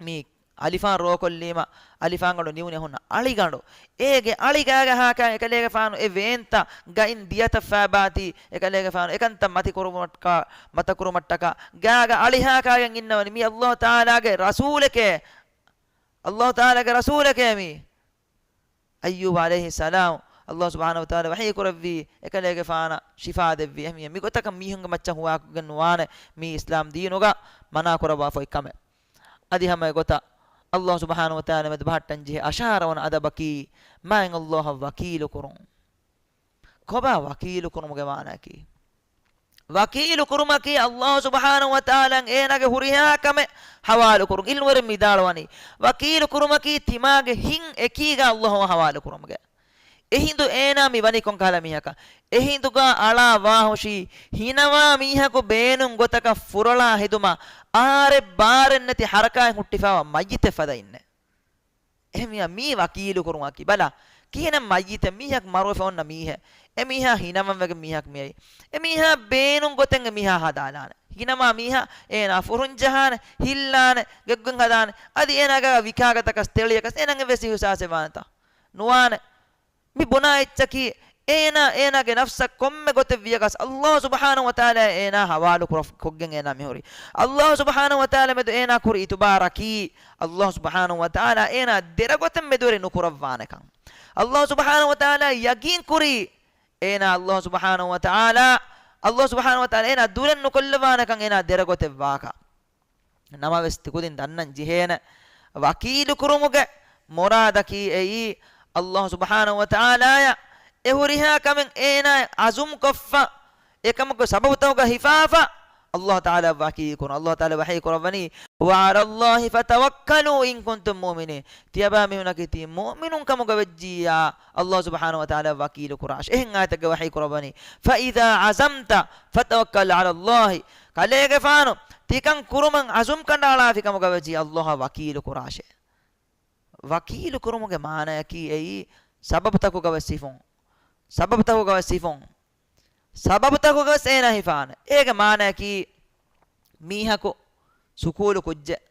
މީ އަލިފާން ރޯކޮށްލީމަ، އަލިފާންގަނޑު ނިވުނީ ހުންނަ އަޅިގަނޑު. އޭގެ އަޅި ގާގަ ހާކާ އެކަލޭގެފާނު އެ ވޭންތައް ގައިން ދިޔަތައް ފާބާތީ، އެކަލޭގެފާނު އެކަންތައް މަތިކުރުމަށްޓަކާ، މަތަކުރުމަށްޓަކާ ގާގަ އަޅި ހާކާގެން އިންނަވަނީ މީ ﷲ ތަޢާލާގެ ރަސޫލެކޭ. ﷲ ތަޢާލާގެ ރަސޫލެކޭ މީ. އައްޔޫބު ޢަލައިހިއްސަލާމް، ﷲ ސުބްޙާނަހޫ ވަތަޢާލާ ވަޙީ ކުރެއްވީ، އެކަލޭގެފާނަށް ޝިފާ ދެއްވި. އެހެންވެ، މި ގޮތަކަށް މީހުންގެ މައްޗަށް ހުވާކޮށްގެން ނުވާނެ، މީ އިސްލާމް ދީނުގަ މަނާ ކުރައްވާފައި ކަމެއް. އަދި ހަމަ އެގޮތަށް ﷲ ސުބްޙާނަހޫ ވަތަޢާލާ މެދު ބަހައްޓަން ޖެހޭ އަށާރަ ވަނަ އަދަބަކީ، މާތް ﷲ އަށް ވަކީލު ކުރުން. ކޮބާ ވަކީލު ކުރުމުގެ މާނައަކީ؟ ވަކީލު ކުރުމަކީ ﷲ ސުބްޙާނަހޫ ވަތަޢާލާ އޭނާގެ ހުރިހާ ކަމެއް ހަވާލު ކުރުން. އިލްމުވެރިން ވިދާޅުވަނީ، ވަކީލު ކުރުމަކީ ތިމާގެ ހިތް އެކީގަ ﷲ އަށް ހަވާލު ކުރުމުގެ. އެހިނދު އޭނާ މި ވަނީ ކޮންކަހަލަ މީހަކަށް؟ އެހިނދުގަ އަޅާ ވާހުށީ ހިނަވާ މީހަކު ބޭނުން ގޮތަކަށް ފުރޮޅާ ހެދުމަށް އަހަރެއް ބާރެއް ނެތި ހަރަކާތް ހުއްޓިފައިވާ މައްޔިތެއް ފަދަ އިންނެ. އެހެންވިޔާ މީ ވަކީލު ކުރުމަކީ. ބަލަ، ކިހިނެއް މައްޔިތެއް؟ މީހަކު މަރުވެފަ އޮންނަ މީހެއް. އެ މީހާ ހިނަވަން ވެގެން މީހަކު މިއައީ. އެ މީހާ ބޭނުން ގޮތެއް އެ މީހާ ހަދާލާނެ. ހިނަވާ މީހާ އޭނާ ފުރުން ޖަހާނެ، ހިއްލާނެ، ގެއްގޮތް ހަދާނެ. އަދި އޭނާގެ ވިކާގަތަކަސް ތެޅިޔަކަސް އޭނާ އެއްވެސް އިހުސާސެއް ވާނެތަ؟ ނުވާނެ. މި ބުނާ އެއްޗަކީ، އޭނާ އޭނާގެ ނަފްސަށް ކޮންމެ ގޮތެއް ވިޔަކަސް، ﷲ ސުބްޙާނަހޫ ވަތަޢާލާ އޭނާ ހަވާލު ކުރަ-، ކޮށްގެން އޭނާ މިހުރީ. ﷲ ސުބްޙާނަހޫ ވަތަޢާލާ މެދު އޭނާ ކުރި އިތުބާރަކީ، ﷲ ސުބްޙާނަހޫ ވަތަޢާލާ އޭނާ ދެރަގޮތެއް މެދުވެރި ނުކުރައްވާނެކަން. ﷲ ސުބްޙާނަހޫ ވަތަޢާލާ ޔަގީން ކުރީ، އޭނާ ﷲ ސުބްޙާނަހޫ ވަތަޢާލާ، ﷲ ސުބްޙާނަހޫ ވަތަޢާލާ އޭނާ ދުރެއް ނުކޮށްލަވާނެކަން އޭނާ ދެރަގޮތެއް ވާކަށް. ނަމަވެސް ތިކުދިން ދަންނަން ޖެހޭނެ، ވަކީލު ކުރުމުގެ މުރާދަކީ އެއީ، ﷲ ސުބްޙާނަހޫ ވަތަޢާލާޔަށް އެ ހުރިހާ ކަމެއް އޭނާ އަޒުމް ކޮށްފަ، އެކަމުގެ ސަބަބުތަކުގަ ހިފާފަ، ﷲ ތަޢާލާ ވަކީލު ކުރުން. ﷲ ތަޢާލާ ވަޙީ ކުރައްވަނީ، "وَعَلَى اللَّهِ فَتَوَكَّلُوا إِن كُنتُم مُّؤْمِنِينَ." ތިޔަބާ މީހުނަކީ ތީ މުއުމިނުން ކަމުގަ ވެއްޖިއްޔާ، ﷲ ސުބްޙާނަހޫ ވަތަޢާލާ ވަކީލު ކުރާށޭ. އެހެން އާޔަތެއްގަ ވަޙީ ކުރައްވަނީ، "فَإِذَا عَزَمْتَ فَتَوَكَّلْ عَلَى اللَّهِ." ކަލޭގެފާނު ތިކަން ކުރުމަށް އަޒުމް ކަނޑައަޅާފި ކަމުގަ ވެއްޖި ﷲ އަށް ވަކީލު ކުރާށޭ. ވަކީލު ކުރުމުގެ މާނަޔަކީ އެއީ، ސަބަބުތަކުގަ ވެސް ހިފުން. ސަބަބުތަކުގަ ވެސް ހިފުން. ސަބަބުތަކުގަ ވެސް އޭނާ ހިފާނެ. އޭގެ މާނަޔަކީ، މީހަކު ސުކޫލު ކުއްޖެއް.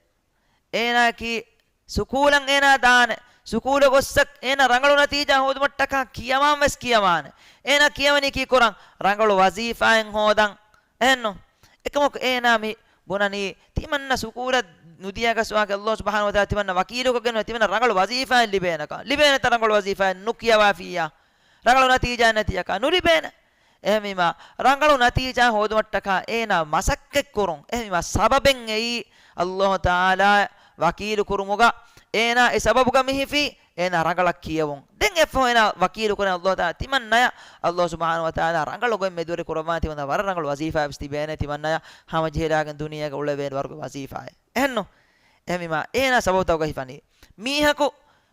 އޭނާއަކީ ސުކޫލަށް އޭނާ ދާނެ. ސުކޫލަށް ގޮއްސަ އޭނާ ރަނގަޅު ނަތީޖާ ހޯދުމަށްޓަކާ ކިޔަވާން ވެސް ކިޔަވާނެ. އޭނާ ކިޔަވަނީ ކީކުރަން؟ ރަނގަޅު ވަޒީފާއެއް ހޯދަން. އެހެންނު؟ އެކަމަކު އޭނާ މި ބުނަނީ، ތިމަންނަ ސުކޫލަށް ނުދިޔަކަސް ވާކަށް ﷲ ސުބްޙާނަހޫ ވަތަޢާލާ ތިމަންނަ ވަކީލުކޮށްގެން ތިމަންނަ ރަނގަޅު ވަޒީފާއެއް ލިބޭނެކަން. ލިބޭނެތަ ރަނގަޅު ވަޒީފާއެއް ނުކިޔަވާފިއްޔާ؟ ރަނގަޅު ނަތީޖާ ނެތިއަކާ ނުލިބޭނެ. އެހެންވީމާ، ރަނގަޅު ނަތީޖާ ހޯދުމަށްޓަކާ އޭނާ މަސައްކަތްކުރުން. އެހެންވީމާ، ސަބަބެއް އެއީ ﷲ ތަޢާލާ ވަކީލު ކުރުމުގަ އޭނާ އެ ސަބަބުގަ މި ހިފީ، އޭނާ ރަނގަޅަށް ކިޔެވުން. ދެން އެއަށްފަހު އޭނާ ވަކީލު ކުރޭ ﷲ ތަޢާލާ ތިމަންނަޔަށް. ﷲ ސުބްޙާނަހޫ ވަތަޢާލާ ރަނގަޅު ގޮތް މެދުވެރި ކުރައްވާނެ ތިމަންނަ ވަރަށް ރަނގަޅު ވަޒީފާއެއް ވެސް ތިބޭނެ ތިމަންނަޔަށް ހަމަޖެހިލާގެން ދުނިޔޭގަ އުޅެވޭނެ ވަރުގެ ވަޒީފާއެއް. އެހެންނު؟ އެހެންވީމާ، އޭނާ ސަބަބުތަކުގަ ހިފަނީ. މީހަކު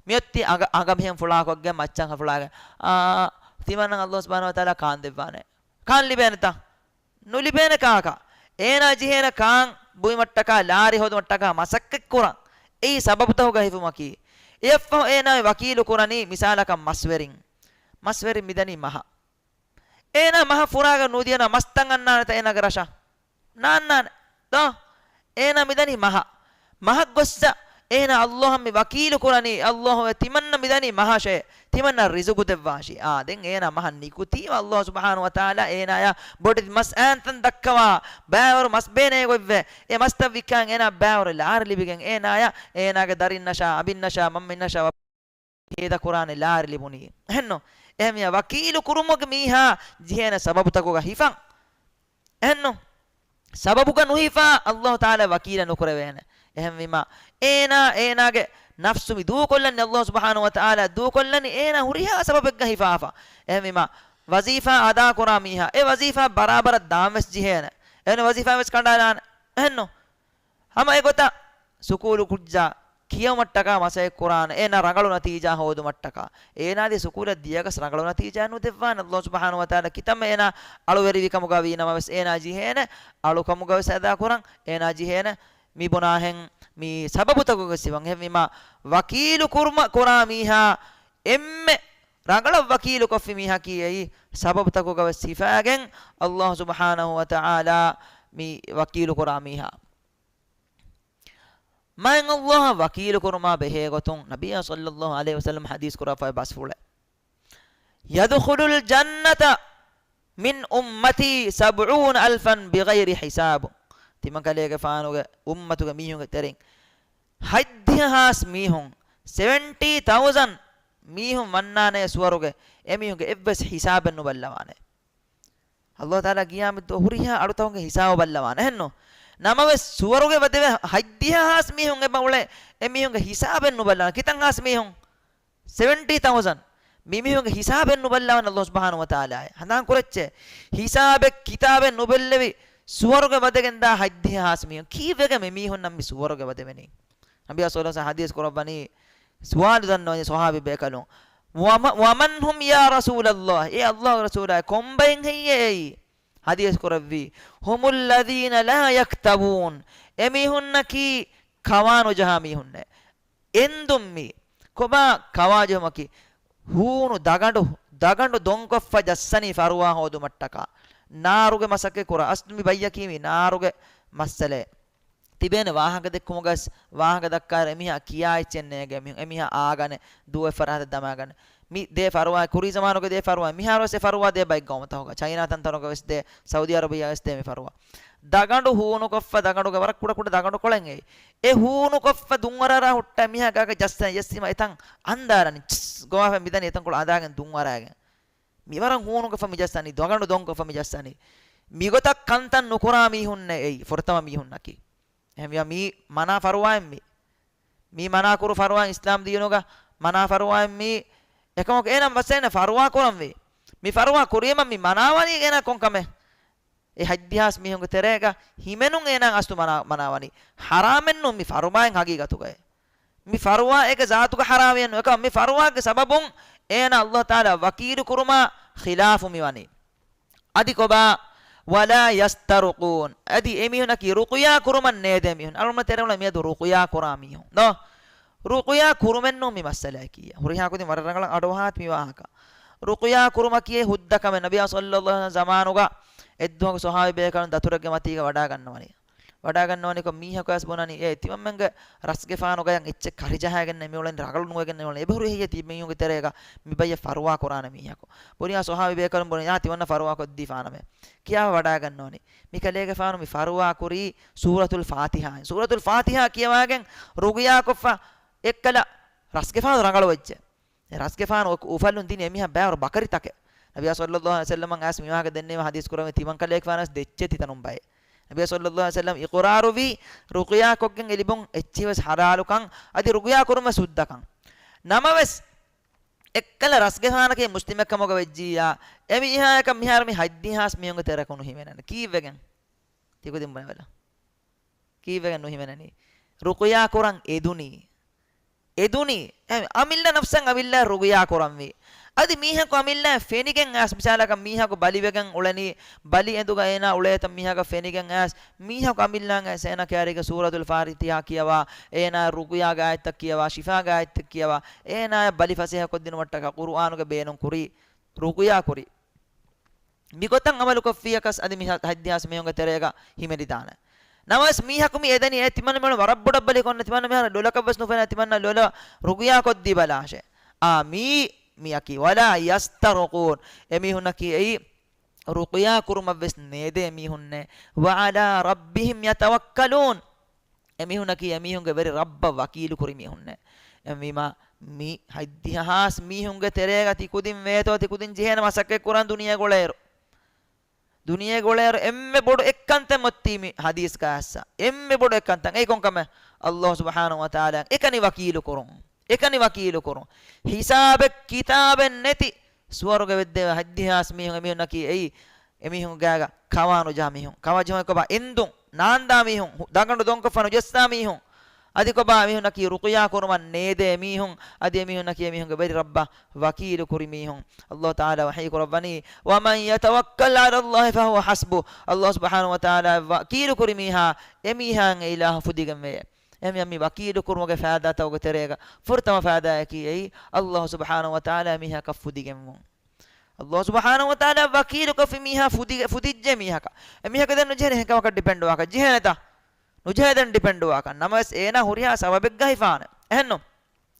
މިއޮތީ އަނގަ، އަނގަމިހެން ފުޅާކޮށްގެން މައްޗަށް ފުޅާގެން، އާ، ތިމަންނަ ﷲ ސުބްޙާނަހޫ ވަތަޢާލާ ކާން ދެއްވާނެ. ކާން ލިބޭނެތަ؟ ނުލިބޭނެ ކާކަށް. އޭނާ ޖެހޭނެ ކާން ބުއިމަށްޓަކާ، ލާރި ހޯދުމަށްޓަކާ މަސައްކަތްކުރަން. އެއީ ސަބަބުތަކުގަ ހިފުމަކީ. އެއަށްފަހު އޭނާ ވަކީލު ކުރަނީ މިސާލަކަށް މަސްވެރިން. މަސްވެރިން މިދަނީ މަހަށް. އޭނާ މަހަށް ފުރާގެން ނުދިޔަނަމަ މަސްތައް އަންނާނެތަ އޭނާގެ ރަށަށް؟ ނާންނާނެ. ދޯ؟ އޭނާ މިދަނީ މަހަށް. މަހަށް ގޮއްސަ އޭނާ ﷲ އަށް މި ވަކީލު ކުރަނީ، ﷲ އޭ ތިމަންނަ މިދަނީ މަހަށޭ. ތިމަންނަ ރިޒުގު ދެއްވާށި. އާ، ދެން އޭނާ މަހަށް ނިކުތީމަ ﷲ ސުބްޙާނަހޫ ވަތަޢާލާ އޭނާޔަށް ބޮޑެތި މަސް އާންތަން ދައްކަވާ، ބައިވަރު މަސް ބޭނޭ ގޮތްވެ، އެ މަސްތައް ވިއްކާން އޭނާ ބައިވަރު ލާރި ލިބިގެން އޭނާޔަށް އޭނާގެ ދަރިންނަށާ، އަނބިންނަށާ، މަންމިންނަށާ ހޭދަކުރާނެ ލާރި ލިބުނީ. އެހެންނު؟ އެހެންވިޔަ ވަކީލު ކުރުމުގެ މީހާ ޖެހޭނެ ސަބަބުތަކުގަ ހިފަން. އެހެންނު؟ ސަބަބުގަ ނުހިފާ ﷲ ތަޢާލާ ވަކީލެއް ނުކުރެވޭނެ. އެހެންވީމާ، އޭނާ، އޭނާގެ ނަފްސު މި ދޫކޮށްލަނީ، ﷲ ސުބްޙާނަހޫ ވަތަޢާލާ ދޫކޮށްލަނީ އޭނާ ހުރިހާ ސަބަބެއްގަ ހިފާފަ. އެހެންވީމާ، ވަޒީފާ އަދާކުރާ މީހާ، އެ ވަޒީފާ ބަރާބަރަށް ދާން ވެސް ޖެހޭނެ. އެހެން ވަޒީފާ ވެސް ކަނޑާލާނެ. އެހެންނު؟ ހަމަ އެގޮތަށް ސުކޫލު ކުއްޖާ ކިޔަވުމަށްޓަކާ މަސައްކަތް ކުރާނެ، އޭނާ ރަނގަޅު ނަތީޖާ ހޯދުމަށްޓަކާ. އޭނާ ދިޔަ ސުކޫލަށް ދިޔަގަސް ރަނގަޅު ނަތީޖާ ނުދެއްވާނެ. ﷲ ސުބްޙާނަހޫ ވަތަޢާލާ ކިތަންމެ އޭނާ އަޅުވެރިވި ކަމުގަ ވީ ނަމަވެސް، އޭނާ ޖެހޭނެ އަޅު ކަމުގަވެސް އަދާކުރަން، އޭނާ ޖެހޭނެ މި ބުނާހެން މި ސަބަބުތަކުގެ ސިފަ. އެހެންވީމާ، ވަކީލު ކުރުމަށް ކުރާ މީހާ އެންމެ ރަނގަޅަށް ވަކީލުކޮށްފި މީހަކީ އެއީ، ސަބަބުތަކުގަވެސް ހިފާގެން ﷲ ސުބްޙާނަހޫ ވަތަޢާލާ މި ވަކީލު ކުރާ މީހާ. މާތް ﷲ އަށް ވަކީލު ކުރުމާ ބެހޭ ގޮތުން ނަބިއްޔާ ޞައްލައްލާހު ޢަލައިހި ވަސައްލަމަ ޙަދީޘް ކުރާފައި ބަސްފުޅެއް، يدخل الجنة من أمتي سبعون ألفا بغير حساب. ތިމަންކަލޭގެފާނުގެ އުއްމަތުގެ މީހުންގެ ތެރެއިން ހަތްދިހަ ހާސް މީހުން، ސެވެންޓީ ތައުޒަންޑް މީހުން ވަންނާނެ ސުވަރުގެ، އެމީހުންގެ އެއްވެސް ހިސާބެއް ނުބައްލަވާނެ. ﷲ ތަޢާލާ ޤިޔާމަތްދުވަހު ހުރިހާ އަޅުތަކުންގެ ހިސާބު ބައްލަވާނެ. އެހެންނު؟ ނަމަވެސް ސުވަރުގެ ވަދެވޭ ހަތްދިހަ ހާސް މީހުން އެބަ އުޅޭ، އެމީހުންގެ ހިސާބެއް ނުބައްލަވާނެ. ކިތަން ހާސް މީހުން؟ ސެވެންޓީ ތައުޒަންޑް. މި މީހުންގެ ހިސާބެއް ނުބައްލަވާނެ ﷲ ސުބްޙާނަހޫ ވަތަޢާލާ. ހަނދާން ކުރައްޗޭ. ހިސާބެއް ކިތާބެއް ނުބެއްލެވި ސުވަރުގެ ވަދެގެންދާ ހަތްދިހަ ހާސް މީހުން ކީއްވެގެން މި މީހުންނަށް މި ސުވަރުގެ ވަދެވެނީ؟ ނަބިއްޔާ ޞައްލައްލާހު ޢަލައިހި ވަސައްލަމަ ޙަދީޘް ކުރައްވަނީ، ސުވާލު ދަންނަވަނީ ޞަޙާބީ ބޭކަލުން، "وم-، ومن هم يا رسول الله؟" އޭ ﷲގެ ރަސޫލާ، ކޮންބައެއް ހެއްޔޭ އެއީ؟ ޙަދީޘް ކުރެއްވީ، "هم الذين لا يكتوون." އެމީހުންނަކީ ކަވާ ނުޖަހާ މީހުންނޭ. އެންދުން މީ ކޮބާ ކަވާ ޖެހުމަކީ؟ ހޫނު ދަގަނޑު، ދަގަނޑު ދޮންކޮށްފަ ޖައްސަނީ ފަރުވާ ހޯދުމަށްޓަކާ. ނާރުގެ މަސައްކަތް ކުރާ. އަސްލު މި ބައްޔަކީ މި ނާރުގެ މައްސަލައެއް. ތިބޭނެ ވާހަކަ ދެއްކުމުގަސް، ވާހަކަ ދައްކާއިރު އެމީހާ ކިޔާ އެއްޗެއް ނޭނގޭ މީހުން. އެމީހާ އާގަނެ، ދުވެ ފަރާތަށް ދަމާގަނެ. މި ދޭ ފަރުވާ، ކުރީ ޒަމާނުގެ ދޭ ފަރުވާ، މިހާރުވެސް އެ ފަރުވާ ދޭ ބައެއް ގައުމުތަކުގަ. ޗައިނާ ތަންތަނުގަވެސް ދޭ، ސައުދީ އަރަބިއްޔާވެސް ދޭ މި ފަރުވާ. ދަގަނޑު ހޫނުކޮށްފަ، ދަގަނޑުގެ ވަރަށް ކުޑަ ކުޑަ ދަގަނޑު ކޮޅެއް އެއީ. އެ ހޫނުކޮށްފަ ދުންވަރާރާ ހުއްޓާ މީހާ ގާގަ ޖައްސަން ޖައްސީމަ އެތަން އަންދާރަނީ ޗްސް ގޮވާފަ މިދަނީ އެތަންކޮޅު އަނދާގެން ދުންވަރާގެން. މިވަރަށް ހޫނުކޮށްފަ މި ޖައްސަނީ، ދަގަނޑު ދޮންކޮށްފަ މި ޖައްސަނީ. މިގޮތަށް ކަންތައް ނުކުރާ މީހުންނޭ އެއީ، ފުރަތަމަ މީހުންނަކީ. އެހެންވިޔާ މީ މަނާ ފަރުވާއެއް މީ. މީ މަނާ ކުރު ފަރުވާ އިސްލާމް ދީނުގަ މަނާ ފަރުވާއެއް މީ. އެކަމަކު އޭނަ މައްސަލައެއް ފަރުވާ ކުރަންވީ. މި ފަރުވާ ކުރީމަ މި މަނާވަނީ އޭނަ ކޮންކަމެއް؟ އެ ހަތްދިހަ ހާސް މީހުންގެ ތެރޭގަ ހިމެނުން އޭނާ އަސްލު މަނާ، މަނާވަނީ. ޙަރާމެއްނޫން މި ފަރުވާއެއް ހަގީގަތުގައި. މި ފަރުވާ އޭގެ ޒާތުގަ ޙަރާމެއްނޫން. އެކަމަ މި ފަރުވާގެ ސަބަބުން އޭނާ ﷲ ތަޢާލާ ވަކީލު ކުރުމާ ޚިލާފު މިވަނީ. އަދި ކޮބާ؟ ولا يسترقون. އަދި އެމީހުންނަކީ ރުޤުޔާ ކުރުމަށް ނޭދޭ މީހުން. އަޅުގަނޑު ތެރެއުޅޭ މިއަދު ރުޤުޔާ ކުރާ މީހުން. ދޯ؟ ރުޤުޔާ ކުރުމެއްނޫން މި މައްސަލައަކީ. ހުރިހާ ކުދިން ވަރަށް ރަނގަޅަށް އަޑުއަހާތި މި ވާހަކަ. ރުޤުޔާ ކުރުމަކީ ހުއްދަ ކަމެއް. ނަބިއްޔާ ޞައްލައްލާހު ޢަލައިހި ވަސައްލަމަ ޒަމާނުގަ އެއްދުވަހަކު ޞަޙާބީ ބޭކަލުން ދަތުރެއްގެ މަތީގަ ވަޑާގަންނަވަނީ. ވަޑާގަންނަވަނިކޮށް މީހަކު އައިސް ބުނަނީ، އޭ ތިމަންމެންގެ ރަސްގެފާނުގަޔަށް އެއްޗެއް ކަރިޖަހާގެން ނެ މިއުޅެނީ، ރަނގަޅު ނުވެގެން ނެ މިއުޅެނީ. އެބަހުރި ހެއްޔޭ ތި މީހުންގެ ތެރޭގަ މި ބައްޔަށް ފަރުވާ ކުރާނެ މީހަކު؟ ބުނިޔާ ޞަޙާބީ ބޭކަލުން ބުނި، ޔާ ތިމަންނަ ފަރުވާ ކޮށްދީފާނަމޭ. ކިޔާފަ ވަޑާގަންނަވަނީ. މި ކަލޭގެފާނު މި ފަރުވާ ކުރީ ސޫރަތުލް ފާތިޙާއިން. ސޫރަތުލް ފާތިޙާ ކިޔަވާގެން ރުޤުޔާ ކޮށްފަ އެއްކަލަ ރަސްގެފާނު ރަނގަޅުވެއްޖެ. އެ ރަސްގެފާނު އުފަލުން ދިނީ އެމީހާ ބައިވަރު ބަކަރިތަކެއް. ނަބިއްޔާ ޞައްލައްލާހު ޢަލައިހި ވަސައްލަމަށް އައިސް މިވާހަކަ ދެންނެވި ޙަދީޘް ކުރަމޭ ތިމަންކަލޭގެފާނަށް ދެއްޗެއް ތިތަނުން ބައެއް. ނަބިއްޔާ ޞައްލައްލާހު ޢަލައިހި ވަސައްލަމް އިޤުރާރުވީ ރުޤުޔާ ކޮށްގެން އެ ލިބުން އެއްޗެހި ވެސް ޙަލާލުކަން، އަދި ރުޤުޔާ ކުރުން ވެސް ހުއްދަކަން. ނަމަވެސް، އެއްކަލަ ރަސްގެފާނަކީ މުސްލިމެއް ކަމުގަ ވެއްޖިއްޔާ، އެ މީހާޔަކަށް މިހާރު މި ހަތްދިހަ ހާސް މީހުންގެ ތެރެކު ނުހިމެނެން. ކީއްވެގެން؟ ތިކުދިން ބުނެވަލަ. ކީއްވެގެން ނުހިމެނެނީ؟ ރުޤުޔާ ކުރަން އެދުނީ. އެދުނީ. އެ، އަމިއްލަ ނަފްސަށް އަމިއްލަ ރުޤުޔާ ކުރަންވީ. އަދި މީހަކު އަމިއްލަ ފެނިގެން އައިސް، މިސާލަކަށް މީހަކު ބަލިވެގެން އުޅެނީ، ބަލި އެނދުގަ އޭނާ އުޅޭތަން މީހަކަށް ފެނިގެން އައިސް، މީހަކު އަމިއްލައަށް އައިސް އޭނާ ކައިރީގަ ސޫރަތުލް ފާތިޙާ ކިޔަވާ، އޭނާ ރުޤުޔާގެ އާޔަތްތައް ކިޔަވާ، ޝިފާގެ އާޔަތްތައް ކިޔަވާ، އޭނާޔަށް ބަލި ފަސޭހަކޮށްދިނުމަށްޓަކާ ޤުރުއާނުގެ ބޭނުން ކުރީ، ރުޤުޔާ ކުރީ. މިގޮތަށް ޢަމަލުކޮށްފިއްޔަކަސް އަދި މި ހަ-، ހަތްދިހަ ހާސް މީހުންގެ ތެރޭގަ ހިމެނިދާނެ. ނަމަވެސް މީހަކު މި އެދެނީ އެ ތިމަންނަ މިއުޅެނީ ވަރަށް ބޮޑަށް ބަލިކޮށް ނެތް، ތިމަންނަ މިހާރު ލޮލަކަށް ވެސް ނުފެނޭ، ތިމަންނަ ލޮލަށް ރުޤުޔާ ކޮށްދީބަލާށޭ. އާ، މީ، މިއަކީ، ولا يسترقون. އެމީހުންނަކީ އެއީ ރުޤުޔާ ކުރުމަށް ވެސް ނޭދޭ މީހުންނޭ. وعلى ربهم يتوكلون. އެމީހުންނަކީ އެމީހުންގެ ވެރި ރައްބަށް ވަކީލު ކުރި މީހުންނޭ. އެހެންވީމާ، މި ހަތްދިހަ ހާސް މީހުންގެ ތެރޭގަ ތިކުދިން ވޭތޯ، ތިކުދިން ޖެހޭނެ މަސައްކަތް ކުރަން ދުނިޔޭގަ އުޅޭއިރު. ދުނިޔޭގަ އުޅޭއިރު އެންމެ ބޮޑު އެއްކަންތައް މޮއްތީ މި ޙަދީޘްގަ އައިސް. އެންމެ ބޮޑު އެއްކަންތައް. އެއީ ކޮންކަމެއް؟ ﷲ ސުބްޙާނަހޫ ވަތަޢާލާ އެކަނި ވަކީލު ކުރުން. އެކަނި ވަކީލު ކުރުން. ހިސާބެއް ކިތާބެއް ނެތި ސުވަރުގެ ވެއްދެވޭ ހަތްދިހަ ހާސް މީހުން އެމީހުންނަކީ އެއީ، އެމީހުންގެ ގާގަ ކަމާ ނުޖަހާ މީހުން. ކަމާ ޖެހުން ކޮބާ؟ އެންދުން ނާންދާ މީހުން، ހު-، ދަގަނޑު ދޮންކޮށްފަ ނުޖައްސާ މީހުން. އަދި ކޮބާ އެމީހުންނަކީ ރުޤުޔާ ކުރުމަށް ނޭދޭ މީހުން، އަދި އެމީހުންނަކީ އެމީހުންގެ ވެރި ރައްބަށް ވަކީލު ކުރި މީހުން. ﷲ ތަޢާލާ ވަޙީ ކުރައްވަނީ، "وَمَن يَتَوَكَّلْ عَلَى اللَّهِ فَهُوَ حَسْبُهُ." ﷲ ސުބްޙާނަހޫ ވަތަޢާލާ ވަކީލު ކުރި މީހާ، އެމީހާއަށް އެ އިލާހު ފުދިގެންވެޔޭ. އެހެންވެ މި ވަކީލު ކުރުމުގެ ފައިދާތަކުގެ ތެރޭގަ ފުރަތަމަ ފައިދާއަކީ އެއީ، ﷲ ސުބްޙާނަހޫ ވަތަޢާލާ އެމީހަކަށް ފުދިގެންވުން. ﷲ ސުބްޙާނަހޫ ވަތަޢާލާ ވަކީލުކޮށްފި މީހާ ފުދި-، ފުދިއްޖެ މީހަކަށް. އެމީހަކަށް ދެން ނުޖެހޭނެ އެހެން ކަމަކަށް ޑިޕެންޑުވާކަށް. ޖެހޭނެތަ؟ ނުޖެހޭ ދެން ޑިޕެންޑުވާކަށް. ނަމަވެސް އޭނާ ހުރިހާ ސަބަބެއްގަ ހިފާނެ. އެހެންނު؟